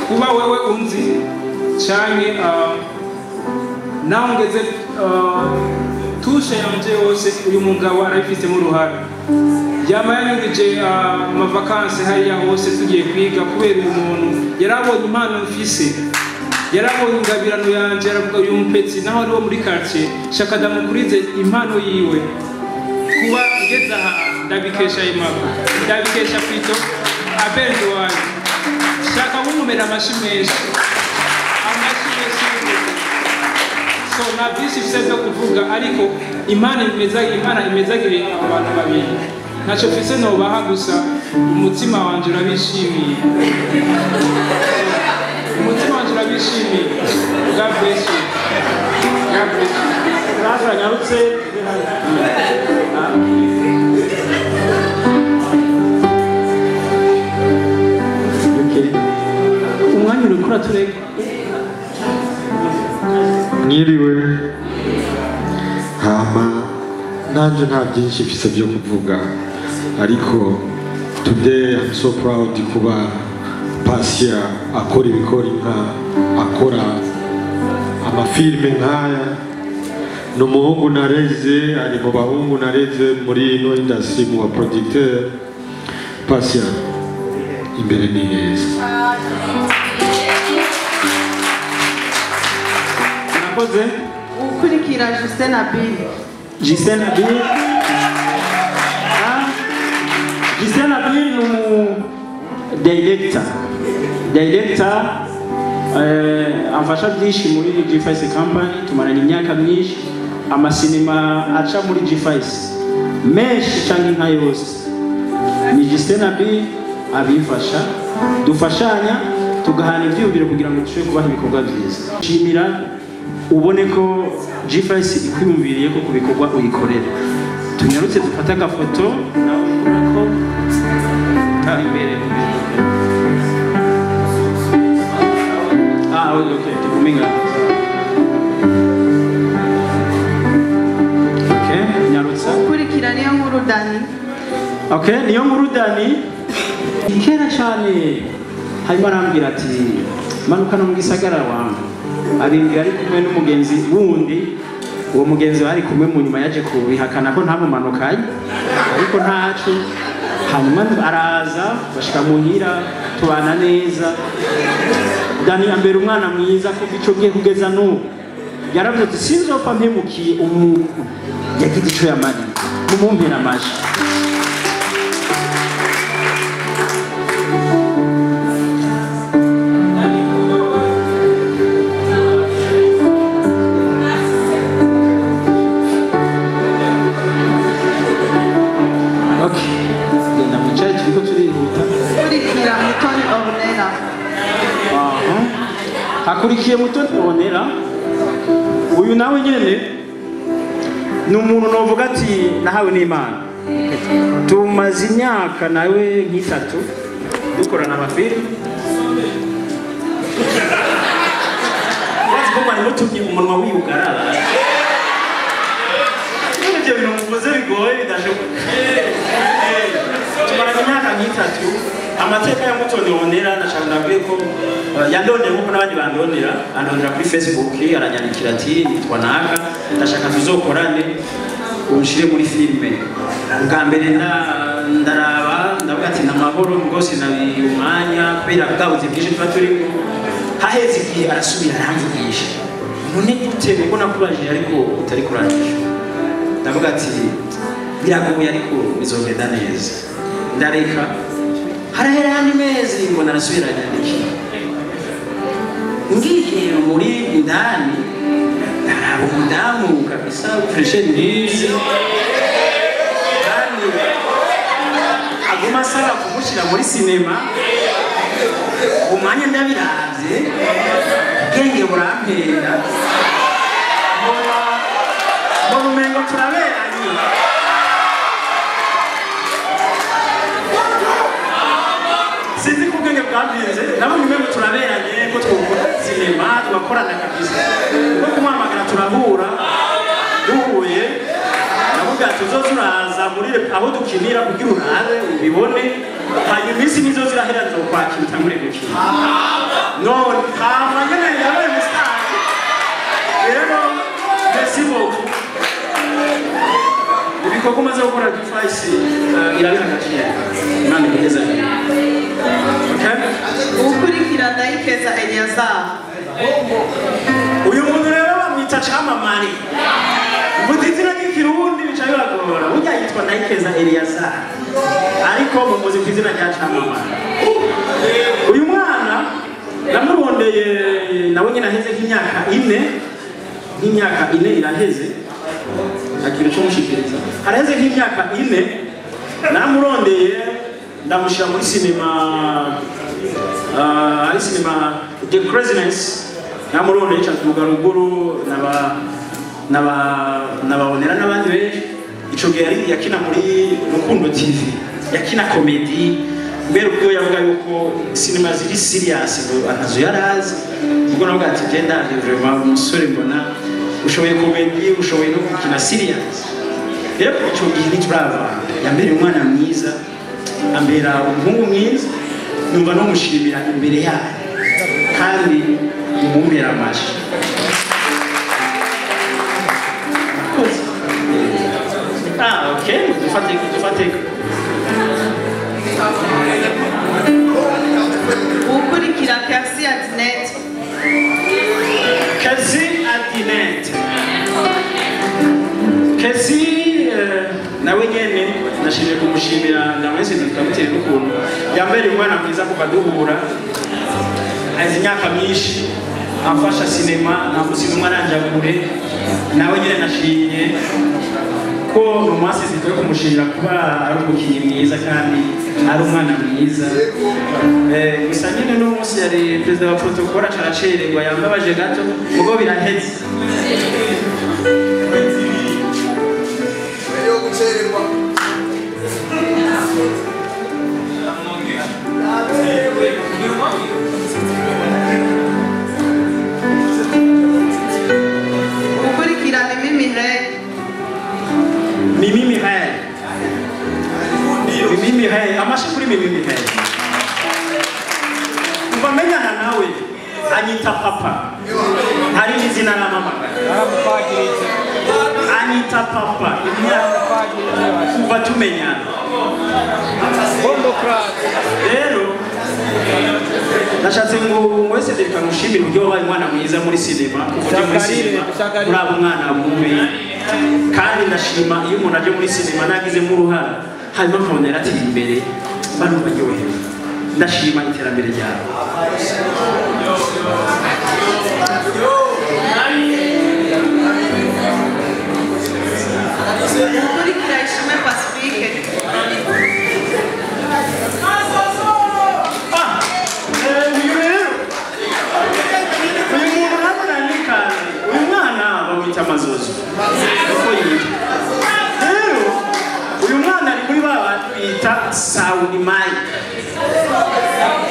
Kuba wewe unzi canke naho ngeze tushe yanje yose uyu mugabo arabifitemo uruhare. Yama yanyurije amavakansi hariya hose tugiye kwiga kubera uyu muntu yarabonye impano mfise, yarabonye ingabirano yanje, aravuga uyu mupetsi naho ari wo muri quartier shaka ndamukurize impano yiwe. Kuba ngeze aha ndabikesha Aimable, ndabikesha Pito Abel Duwani. Shaka munkomera amashyi menshi, amashyi menshi. So So nta byinshi mfise byo kuvuga, ariko Imana imezagire abo bantu babiri. Ntacyo mfise nobaha, gusa umutima wanje urabishimiye. Umutima wanje urabishimiye. God bless you. God bless you. Nyarutse. Umwanya uriko uratureka. Mwiriwe. Hama nanje nta byinshi mfise byo kuvuga, ariko today I'm so proud kuba Pasia akora ibikora inka, akora amafilme nkaya. Ni umuhungu nareze, ari mu bahungu nareze muri ino industry mu ba producteur. Pasia, imbere ni heza. Murakoze. Ukurikira Justin Abir. Justin Abir. Justin Abir ni umu director. Director amfasha byinshi muri G5 company, tumaranye imyaka myinshi. Amasinema aca muri G5 menshi cyangwa inka yose ni Justin Abir abifasha, dufashanya tugahana ibyiyumviro kugira ngo dushobore kubaha ibikorwa byiza. Shimira ubone ko G5 ikwiyumviriye ko ku bikorwa uyikorera. Tunyarutse dufate agafoto nawe urako imbere. Okay, tuguminga. Okay, nyarutsa. Ukurikira niyo nkuru Dani. Okay, niyo nkuru Dani. Kera cyane hanyuma arambwira ati manuka no mu gisagara wangu. Abimbwira ari kumwe n'umugenzi wundi, uwo mugenzi bari kumwe mu nyuma yaje kubihakana ko ntamumanukanye, ariko ntaco. Hanyuma araza bashika muhira tubana neza. Dani ambera umwana mwiza kuva ico gihe kugeza n'ubu. Yaravuze ati sinzopfa mpemukiye umuntu yagize ico yamariye, mumumpera amashi. Genda mwicare turiko turihuta. Ukurikira Mutoni Ornella. Hakurikiye Mutoni Ornella. Uyu nawe nyene ni umuntu novuga ati nahawe n'Imana. Tumaze imyaka nawe nk'itatu dukorana amafilime. Urazi ko mwari mutumye umunwa wiyugara. Ibyo bintu muvuze bigoye bidashoboka. Tumaranye imyaka nk'itatu. Amateka ya Mutoni Ornella ndashaka ndabwiye ko yandondeye nkuko n'abandi bandondera, andondera kuri Facebook, aranyandikira ati nitwa naka, ndashaka tuzokorane unshire muri filime. Ubwa mbere ndaraba ndavuga ati namahoro rwose nabi umwanya kubera bwabuze bwinshi tuba turimo. Haheze igihe arasubira aramvugisha, none gute kuko nakubajije ariko utari kurangije. Ndavuga ati biragoye ariko bizogenda neza. Ndareka harahera andi mezi ngo narasubira anyandikira. Ngiye muri indani ndaraba umudamu kabisa freshe nziza, kandi aguma asaba kumushyira muri sinema. Umwanya ndabiravye ubwenge burampera, mbona umengo turaberanye. Sinzi ko ubwenge bwambinze, nabonye umengo turaberanye ko twokora sinema tugakorana kabisa. Kuko kumuhamagara turahura, duhuye ndavuga tuzoza uraza muri aho dukinira kugira urabe ubibone, hanyuma iminsi nizo zirahera nzokwakira utangure gukina. None hama nyene yabaye umusitari. Rero merci beaucoup. Ibikorwa umaze gukora G5 irabiha agaciro. Imana iguheze. Okay? Ukurikira Ndayikeza Eliazar. Uyu muntu rero bamwita Camamare. Mvuze izina ry'ikirundi bica bibagora. Burya yitwa Ndayikeza Eliazar, ariko mumuzi ku izina rya Camamare. Uyu mwana namurondeye nawe nyine aheze nk'imyaka 4. nk'imyaka 4 iraheze akira cyo mushikiriza haraheze nk'imyaka 4 namurondeye ndamushira muri cinema ari cinema The Craziness namurondeye cyatuvuga ruguru nababonera n'abandi benshi ico gihe yari yakina muri Rukundo TV yakina comedy mbere ubwo yavuga yuko cinema ziri serious ngo akazu yarazi ubwo navuga ati genda vraiment umusore mbona ushoboye comedy ushoboye no gukina serious rero ico gihe ntiturava yambere umwana mwiza ambera umuhungu mwiza numva no mushimira imbere yayo kandi umumbera amashi. Ah, ok, dufate. Ukurikira Kersi Adinette. Kersi Adinette. Kersi nawe nyene nashimye kumushimira ndamwese tukamutera n'ukuntu yambere umwana mwiza kuva duhura azi imyaka myinshi amfasha sinema nta umwana aranja kure nawe nyene nashimye ko umwasizi twe kumushimira kuba ari umukinnyi mwiza kandi ari umwana mwiza. Gusa nyine no munsi yari perezida wa protocole acaracererwa yambabaje gato mugo biraheze. Ukurikira Mimi Mireille. Mimi Mireille. Mimi Mireille, amashi kuri Mimi Mireille. Kuva menyana nawe anyita papa. Hari n'izina la mama. Anyita papa. Kuva tumenyana. Rero nashatse ngo mwese reka mushimire uburyo wabaye umwana mwiza muri sinema kuva uje muri sinema uraba umwana mubi kandi ndashima iyo umuntu aje muri sinema nagizemo uruhara hanyuma nkabona yarateye imbere barumva aryohewe ndashima iterambere ryawe. Ukurikira Ishimwe Pacifique. Uyu muntu ntabona nikaze uyu mwana bamwita Mazozo uko yitwa rero uyu mwana ari muri ba bantu bita Sound Mike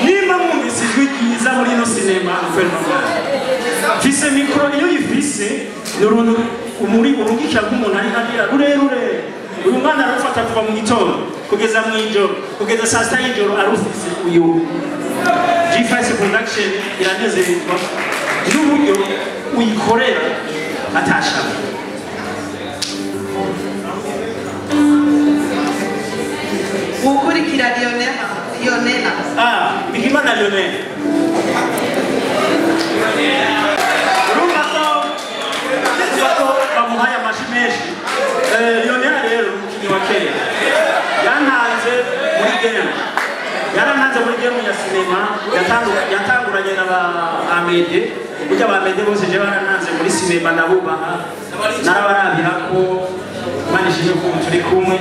nimba mwumvise ijwi ryiza muri ino sinema mfise mikoro iyo yifise ni uruntu umuri urungikira nk'umuntu ari hariya rurerure uyu mwana arufata kuva mu gitondo kugeza mu ijoro kugeza saa sita y'ijoro arufise uyu G5 Production iranezerwa n'uburyo uyikorera atashaka. Ukurikira Lionela. Lionela. Ah, Bigimana Lionel. Urumva ko bamuhaye amashi menshi. Lionel rero umukinnyi wa kera yantanze muri game. Yarantanze muri game ya sinema yatanguranye na ba Amede burya ba Amede bose je barantanze muri sinema nabubaha narabarabira ko manishije ko turi kumwe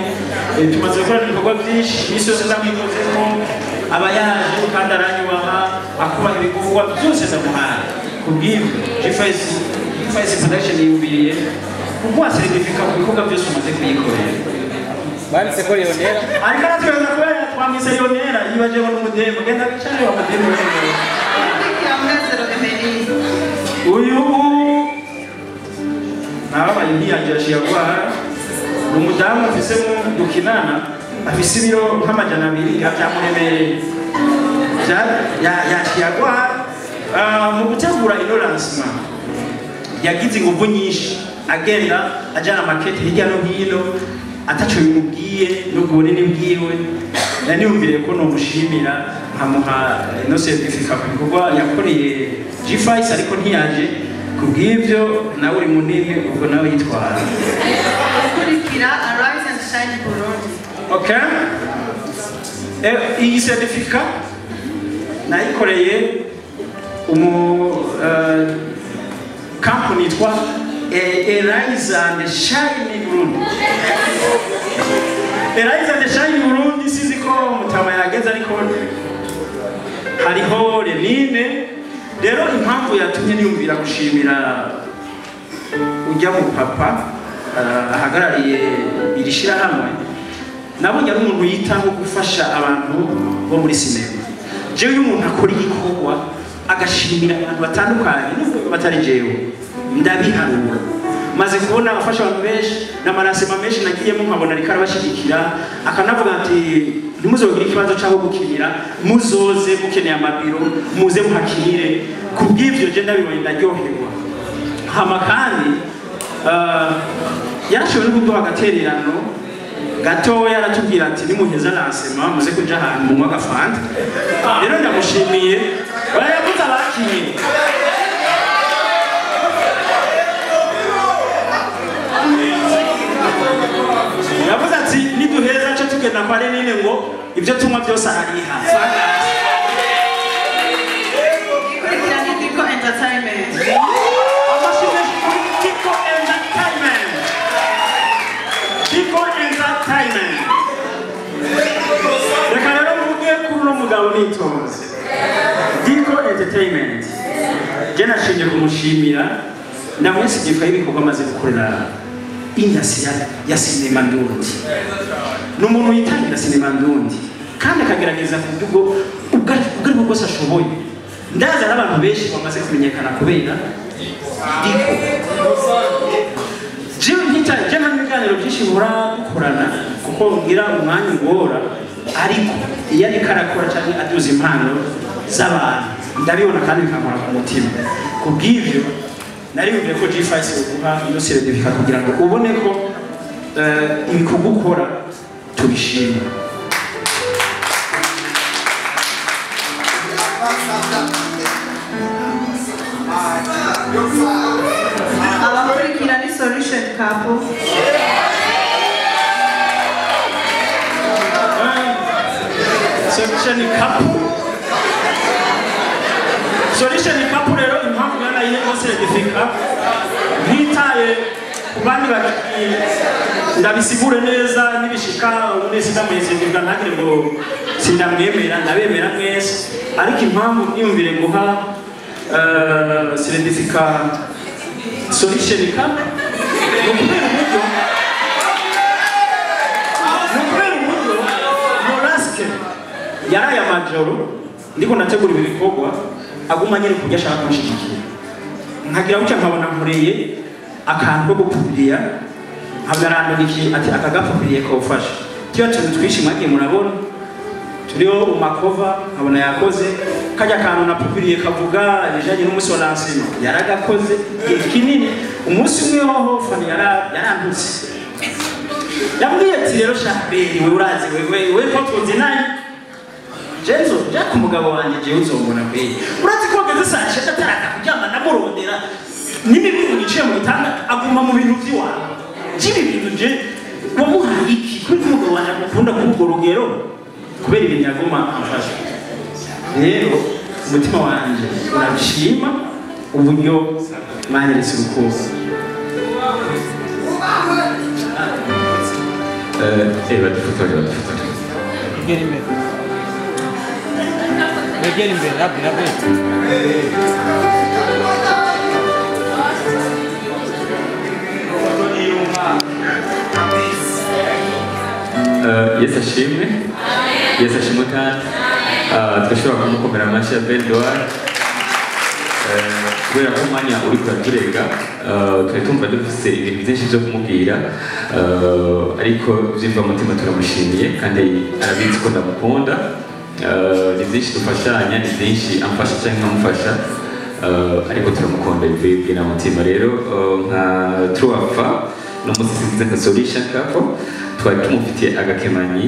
tumaze gukora ibikorwa byinshi iminsi yose ndamwivuzemo aba yaje kandi aranyubaha akubaha ibikorwa byose ndamuhaye kubw'ibyo G5 Production yiyumviriye kuguha seritifika ku bikorwa byose umaze kuyikorera. Banditse ko Lionela ariko aratwereka kubera twamwise Lionela yibajeho n'umudemu genda wicare wa mudemu. Ukurikira Munezero Emeline. Uyu nababaye ntiyangira agwara ni umudamu afise mu dukinana afise ibiro nk'200 byamuremereye yaciye agwara. Mu gutegura ino lancement yagize inguvu nyinshi agenda ajana makete hirya no hino ataco bimubwiye n'ubwo bunini bwiwe naniyumviriye ko nomushimira nkamuha ino certificat ku bikorwa yakoreye G5 ariko ntiyaje kubw'ibyo nawe uri munini ubwo nawe yitwara. Ukurikira Arise and Shine Burundi. Okay. Iyi certificat nayikoreye umu company yitwa Arise and Shine Burundi. Arise and Shine Burundi, sizi ko mutama yageze, ariko hariho Lenine. Rero impamvu yatumye niyumvira gushimira ujya mu papa ahagarariye iri shirahamwe, nabonye ari umuntu yitaho gufasha abantu bo muri sinema. Jewe iyo umuntu akora igikorwa agashimira abantu batandukanye nubwo batari jewe, ndabiharura. Maze kubona afasha abantu benshi n'amarasema menshi nagiyemo, nkabona ariko arabashigikira, akanavuga ati ntimuzogire ikibazo cy'aho gukinira, muzoze mukeneye amabiro muze muhakinire. Kubw'ivyo je ndabibonye ndaryoherwa. Hama kandi yarashoboye no kuduha agatererano gatoya, aratubwira ati nimuheza lancement muze kuja ahantu munywa agafanta. Rero ndamushimiye, barayavuze abakinye. Yavuze ati niduheza cyo tugenda kwa Lenine ngo ibyo tunywa byose arariha. Ikurikira ni Diko Entertainment. Amashyi menshi kuri Diko Entertainment. Diko Entertainment. Reka rero mvuge kuri uno mugabo nitonze. Diko Entertainment, je nashimye kumushimira, ndamwesigiye ibikorwa amaze gukorera industry ya sinema ndundi. Ni umuntu yitangira sinema ndundi kandi akagerageza ku buryo ubwo aribwo bwose ashoboye. Ndaza n'abantu benshi bamaze kumenyekana kubera Diko. Jewe ntitaye, je nta n'ibiganiro byinshi muhora dukorana kuko ngira umwanya ungora, ariko iyo ariko arakora cyangwa aduza impano z'abantu ndabibona kandi bikankora ku mutima. Kubw'ivyo nariyumviye ko G5 yoguha ino certificate kugira ngo ubone ko ibikorwa ukora tubishima. Abakurikira ni Solution Couple. Solution Couple. Solution Couple rero impamvu yanayihe ngo certificate, ntitaye ku bandi bakinnyi, ndabisigure neza nibishika ubundi sindamuhezerwa ntagire ngo sindamwemera, ndabemera mwese, ariko impamvu niyumvire guha certificate Solution Couple ni ukubera uburyo Noraske yaraye amajoro ndiko nategura ibi bikorwa, aguma nyine kujya ashaka kunshigikira, nkagira gutya nkabona nkoreye akantu ko gupfupiriya, nkabarandukiye ati aka gapfupiriye kofasha kiba tuntu twinshi mwagiye murabona turiho umakova, nkabona yakoze kajya kantu napfupiriye kavuga ibijanye n'umunsi wa lancement, yaragakoze igihe kinini. Umunsi umwe hoho Fani yarantutse, yambwiye ati rero Shahberi wewe urazi wewe ko tuzinanye Jenzo ja ku mugabo wanjye jewe uzombona kweli. Urazi ko ageze saa 6 ataraka kuryama namurondera n'imibiri yiciye mu gitanda aguma mu bintu by'iwawe. Jibi bintu je wamuhaye iki kuri umugabo wanjye akunda kuri urwo rugero kubera ibintu yaguma amfasha. Rero umutima wanje urabishima uburyo mwanyeretse urukundo. Badufotore badufotore. Egera imbere. Egera imbere, rabi rabi. Yesu ashimwe. Yesu ashimwe kandi turashobora kumukomera amashyi ya Beldouar kubera ko umwanya uri kuraturega, twari tumva dufise ibintu byinshi byo kumubwira, ariko byimva mutima turamushimiye kandi arabizi ko ndamukunda. Ni byinshi dufashanya, ni byinshi amfasha cyangwa nkamufasha, ariko turamukunda bivuye na mutima. Rero nka Truafa n'umusizi nka Solution Couple twari tumufitiye agakemanyi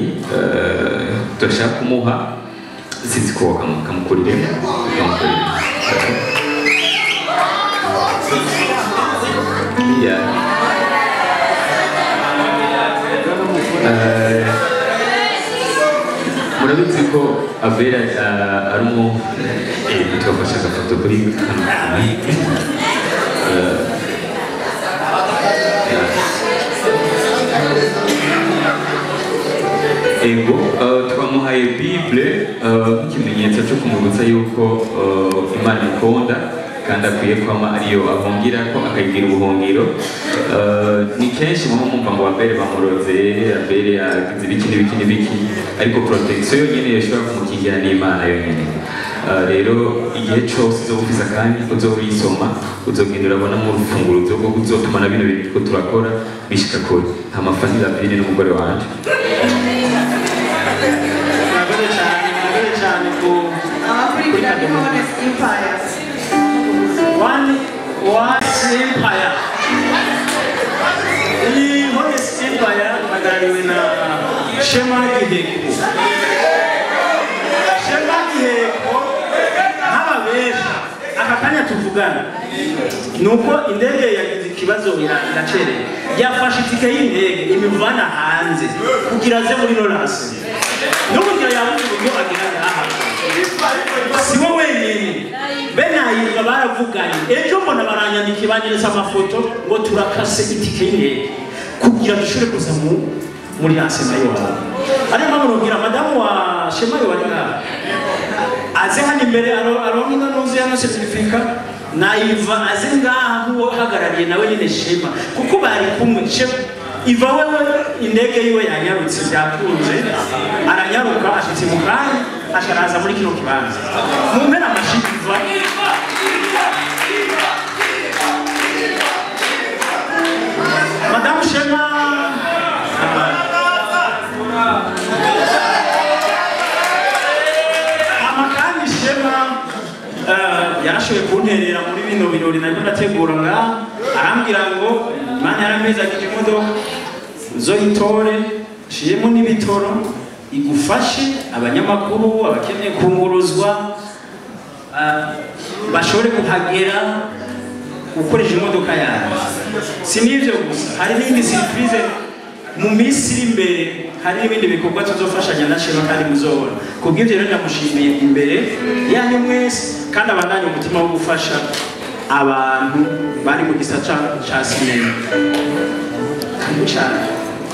turashaka kumuha, sinzi ko kamukuriremo. Yeah. Murabizi ko Abera ari umu twafashe agafoto kuri kano. Ego, twamuhaye Bible nk'ikimenyetso cyo kumwibutsa yuko Imana ikunda kandi akwiye kwama ariyo ahungira ko akayigira ubuhungiro. Ni kenshi muba mwumva ngo Abel bamuroze, Abel yagize ibiki n'ibiki n'ibiki, ariko protection yonyine yashobora kumukingira n'Imana yonyine. Rero igihe cyose uzoba ufise akanya uzoyisoma, uzogenda urabonamo urufunguruzo rwo kuzotuma na bino bintu turiko turakora bishika kure. Hama Fanny Lavine n'umugore wanje. Murakoze cyane, murakoze cyane ku Abakurikira ni Honest Empire. One Empire. Iyi Honest Empire ihagarariwe na Shema Giheko. Shema Giheko nk'ababesha aka kanya tuvugana nuko indege yagize ikibazo iracerewe, yafashe itike y'indege imuvana hanze kugira aze muri Norasi. N'ubu yabuze uburyo agera ngaha. Si we wenyine, bene ayirwa baravuganye ejo mbona baranyandikiye banyeretse amafoto ngo turakase itike y'indege kugira dushobore kuza muri Shema iwawe. Ariyo mpamvu nubwira madamu wa Shema iwawe ari ngaha aze hano imbere aronke ino ntuzi ya certificat nayiva aze ngaha nk'uwo uhagarariye nawe nyine Shema, kuko bari kumwe. Shema iva wewe indege yiwe yanyarutse byakunze, aranyaruka ashitse mu kanya asharaza muri kino kibanza. Mumpera amashi iva. Madamu Shema amakandi Shema yarashoboye kunterera muri bino birori nariko ndategura ngaha, arambwira ngo Imana yaramezagije imodoka uzoyitore nshiremo n'ibitoro igufashe abanyamakuru abakeneye kunguruzwa bashobore kuhagera ukoresheje imodoka yawe. Si n'ivyo gusa, hari n'indi surprise mu minsi iri imbere, hari n'ibindi bikorwa tuzofashanya na Shema kandi muzobona. Kubw'ivyo rero ndamushimiye imbere yanyu mwese, kandi abandanye umutima wo gufasha abantu bari mu gisata ca sinema. Karibu cyane,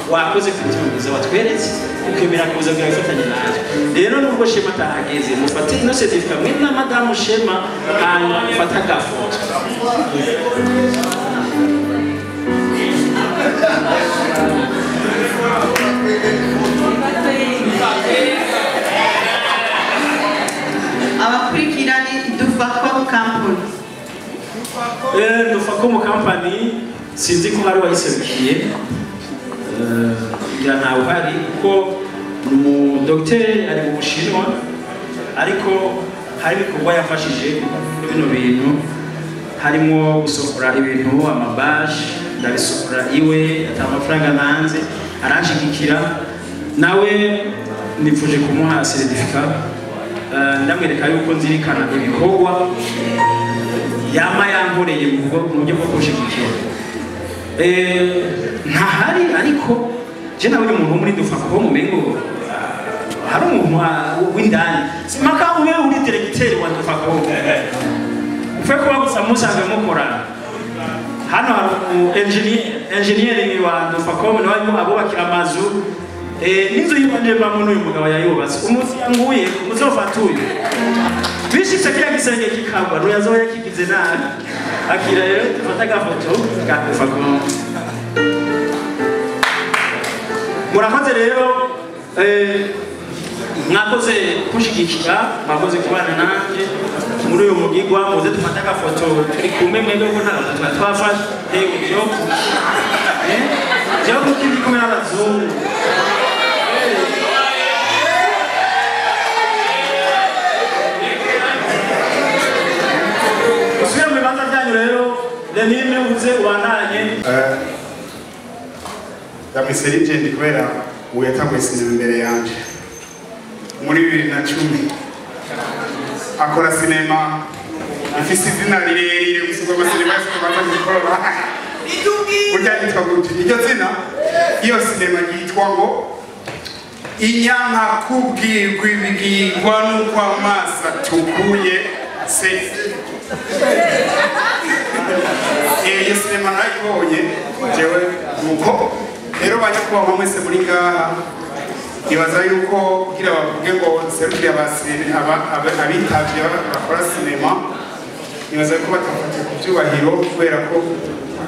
wakoze ku mutima mwiza watweretse ukemera kuza kugira gufatanya natwe. Rero nubwo Shema atahageze, mufate ino certificat mwe na madamu Shema, hanyuma mufate agafoto. Abakurikira ni Dufacom Company. Dufacom Company sinzi ko hari wayiserukiye, ngira ntawe uhari kuko ni umudogiteri ari mu Bushinwa, ariko hari ibikorwa yafashije muri bino bintu harimo gusohora ibintu amabashi, ndabisohora iwe ata amafaranga nanze aranshigikira, nawe nipfuje kumuha certificat. Ndamwereka yuko nzirikana ibikorwa yama yankoreye mu buryo bwo kunshigikira. Ntahari ariko je nawe umuntu wo muri Dufacom umengo hari umuntu w'indani maka ube uri directeur wa Dufacom upfe kuba gusa musanzwe mukorana. Hano hari engineer wa Dufacom nawe arimo abubakira amazu, n'inzu yiwanje mbamo n'uyu mugabo yayubatse. Umunsi yanguye muzofata uyu bishitse kiriya gisenge kikagwa ntuyazoba yakigize nabi. Akira rero dufate agafoto ka Dufacom. Murakoze rero, mwakoze kunshigikira, mwakoze kubana nanjye muri uyu mugigwa. Muze dufate agafoto turi kumwe mwebwe kuko nta gafoto twari twafashe. Jewe jewe kuko ndi kumwe n'abazungu. Usubire mu bibanza byanyu rero, Lenine uze ubandanye. Ndamwise legend kubera ubu yatanguye sinema imbere yanje muri 2010, akora sinema ifise izina rirerire gusumba amasinema yose tubanza gukora. Burya yitwa gute iryo zina? Iyo sinema yitwa ngo Inyankakubwirwa ibigirwa n'uko amaso atukuye se. Iyo sinema narayibonye jewe, nuko rero banyakubahwa mwese muri ngaha, Nibaza yuko kugira bavuge ngo serukira abitavye bakora sinema, nibaza yuko batafata ku vyubahiro kubera ko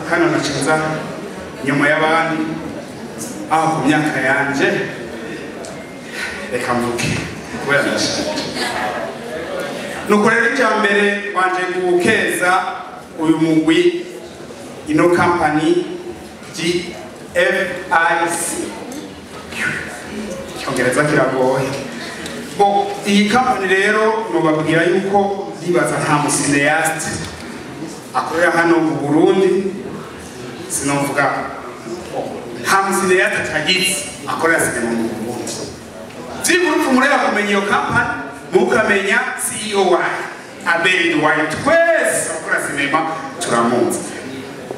hano nacaza nyuma y'abandi aho ku myaka yanje. Reka mvuge kubera ndashaje. Nuko rero icya mbere wanje gukeza uyu mugwi, ino company GFIC, icyongereza kiragoye. Bo iyi company rero nobabwira yuko ndibaza nta mucinéaste akorera hano mu Burundi, sinovuga nta mucinéaste atagize akorera sinema mu Burundi. Byibura upfa mureba kumenya iyo company, mukamenya CEO wayo Abel Nduwayo, twese abakora sinema turamuzi.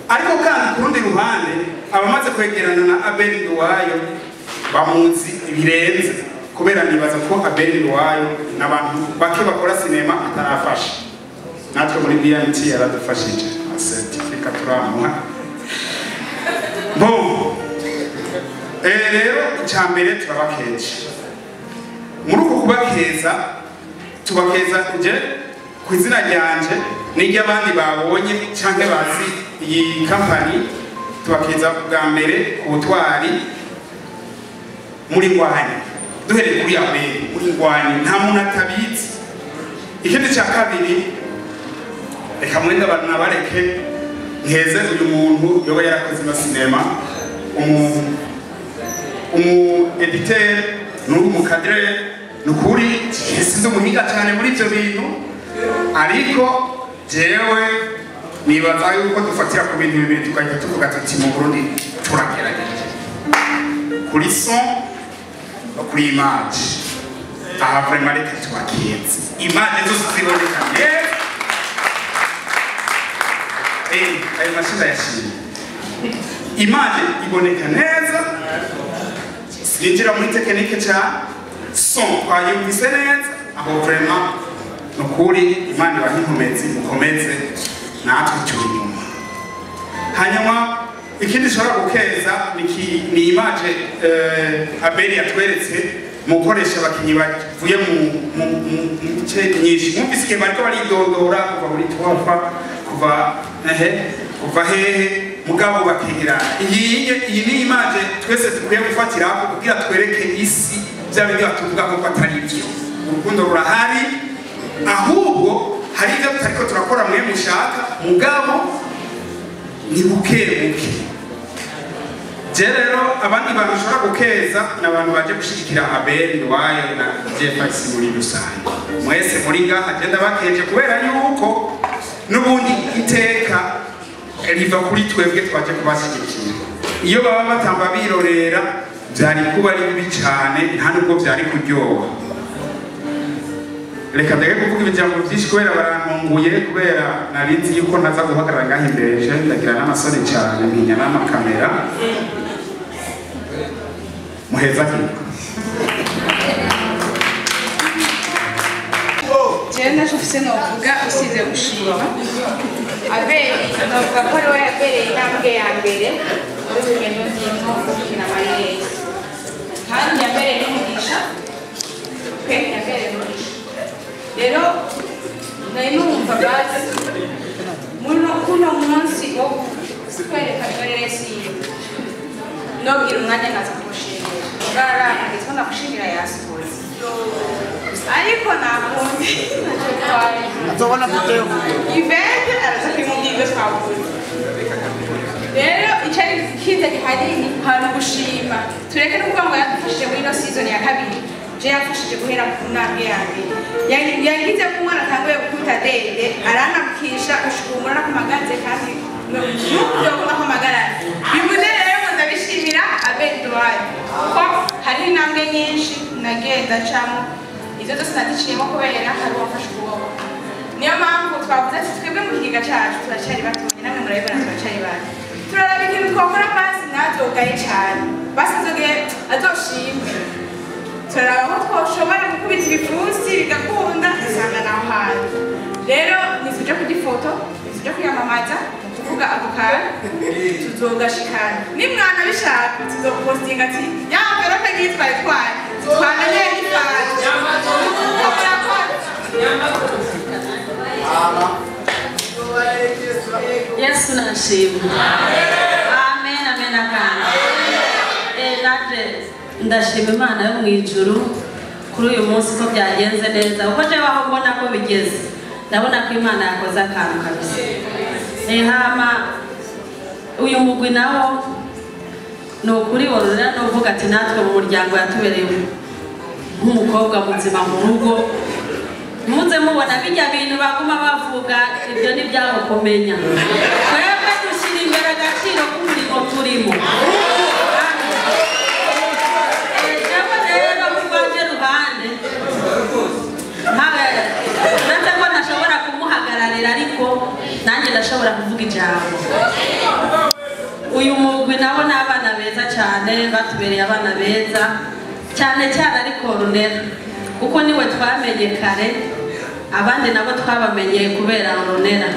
Ariko kandi ku rundi ruhande abamaze kwegerana na Abel Nduwayo bamuzi birenze, kubera nibaza ko Abel Nduwayo n'abantu bake bakora sinema atarafasha. Natwe muri BMT yaradufashije, certificate turamuha. Bon, rero icya mbere turabakeje. Muri uko kubakeza, tubakeza nje ku izina ryanje n'iry'abandi babonye canke bazi iyi company, tubakeza bwa mbere ku butwari muri ngwani. Duhereye kuri Abel, muri ngwani nta muntu atabizi. Ikindi cya kabiri, reka mwenda abantu nabareke nkeze uyu muntu yoba yarakoze ino sinema, umu editeur n'ubu mukadre. Nukuri sinzi umuhinga cyane muri ibyo bintu, ariko jewe nibaza yuko dufatira ku bintu bibiri tukahita tuvuga tuti mu Burundi turagerageje kuri son no kuri image. Aha vraiment reka tubakenze, image zose ziboneka neza. Ayo mashini yashimye, image iboneka neza, sinjira muri technique cyane, son twayumvise neza. Aho vraiment nukuri Imana ibahe inkomezi, mukomeze natwe turi inyuma. Hanyuma ikindi ushobora gukeza ni image Abel yatweretse mu gukoresha abakinyi bavuye mu mice myinshi. Mwumvise igihe bariko baridondora kuva muri Twafa, kuva ehe, kuva hehe, mugabo bakegerana. Iyi ni image twese dukwiye gufatira kugira twereke isi bya bindi batuvuga ko atari byo. Urukundo rurahari, ahubwo hari ibyo tutariko turakora mwe mushaka, mugabo ni buke buke. Je rero abandi bantu ushobora gukeza ni abantu baje gushigikira Abel Nduwayo na GFIC muri rusange. Mwese muri ngaha agenda bakeje kubera yuko n'ubundi iteka riva kuri twebwe twaje kubashyigikira. Iyo baba batamba birorera byari kuba ari bibi cyane, nta nubwo byari kuryoha. Reka ndeke kuvuga ibijambo byinshi kubera barantunguye, kubera nari nzi yuko ntaza guhagarara ngaha imbere, je ndagira n'amasoni cyane, ntinya n'amakamera. Muheza kintu. Jewe ntacyo mfise novuga usize gushima Abel. Novuga ko ariwe yabereye intambwe ya mbere muri rugendo ndimo gukina amareresi, kandi yabereye n'umugisha pe, yabereye umugisha. Rero nari numva basi kuno munsi wo kwereka amareresi yiwe nobwira umwanya nkaza kumushimira. Bwararangitse ko ndamushimira yasohotse, ariko nakundi Nzobona video. Ivete araza kwimubwira ibyo twavuze. Rero icari kiza gihari ni hari gushima. Tureke no kuvuga ngo yadufashije muri ino season ya kabiri. Je yafashije guhera ku ntambwe ya mbere. Yagize ko umwana atanguye gukubita dede, aranakisha gushika ku magaze kandi n'uburyo bwo kumagarana. Bivuze rero ngo ndabishimira Abel Nduwayo ko hari intambwe nyinshi nagenda ncamo, izo zose naziciyemo kubera hari uwamfashe ukuboko. Niyo mpamvu twavuze ati twebwe mu kigega cyacu turacyari batonya, namwe murabibona turacyari bato. Turaraba ikintu twakora basi ntazogaye cyane, basi azogaye azoshimwe. Turaraba aho twoshobora gukubita ibipfunsi bigakunda, dusanga naho hantu. Rero ntituja kurya ifoto, ntituja kwiyamamaza, tuvuga ako kantu tuzogashikana. Nimwana bishaka tuzopostinga ati ya mverope nyitwaye twaye. Twamenye n'ifanta. Yesu nashimwe. Amen, amen akana. Naje ndashima Imana yo mu ijuru kuri uyu munsi ko byagenze neza. Uko je waho mbona ko bigeze, ndabona ko Imana yakoze akantu kabisa. Hama uyu mugwi nawo ni ukuri worora no uvuga ati natwe mu muryango yatubereye nk'umukobwa muzima mu rugo. Muze mubona bijya bintu baguma bavuga ibyo ni byabo kumenya. Twebwe dushyira imbere agaciro k'umurimo turimo. Jewe rero mu rwanjye ruhande uretse ko ntashobora kumuhagararira ariko nanjye ndashobora kuvuga ijambo. Uyu mugwi nabo ni abana beza cyane, batubereye abana beza cyane cyane ariko Runera kuko niwe twamenye kare, abandi nabo twabamenye kubera Runera.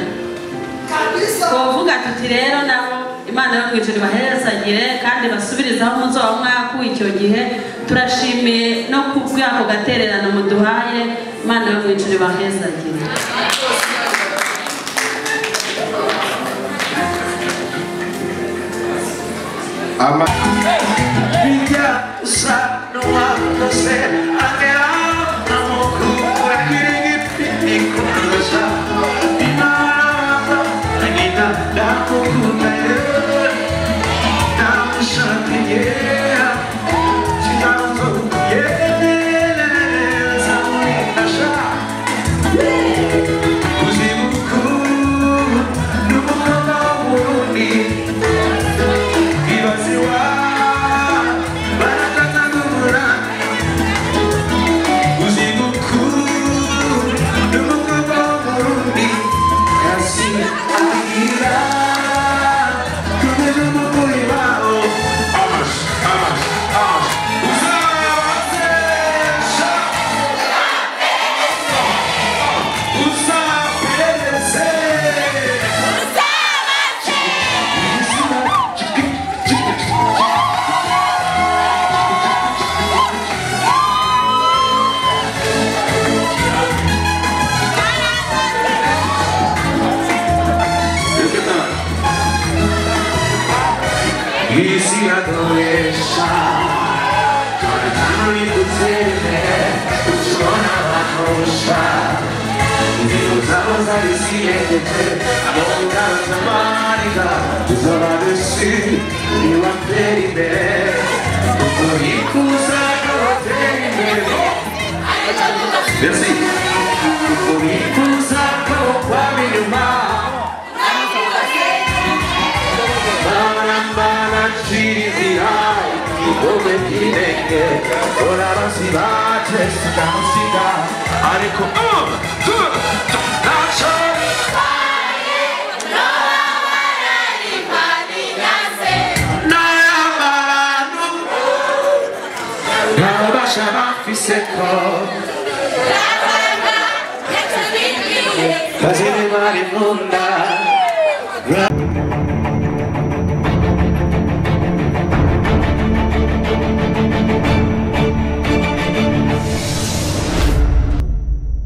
Twovuga tuti rero nabo Imana yo mu ijuru ibaherezagire kandi basubirizaho muzoba mwakuye icyo gihe. Turashimiye no kubw'ako gatererano muduhaye. Imana yo mu ijuru ibaherezagire. Merci. Cause everybody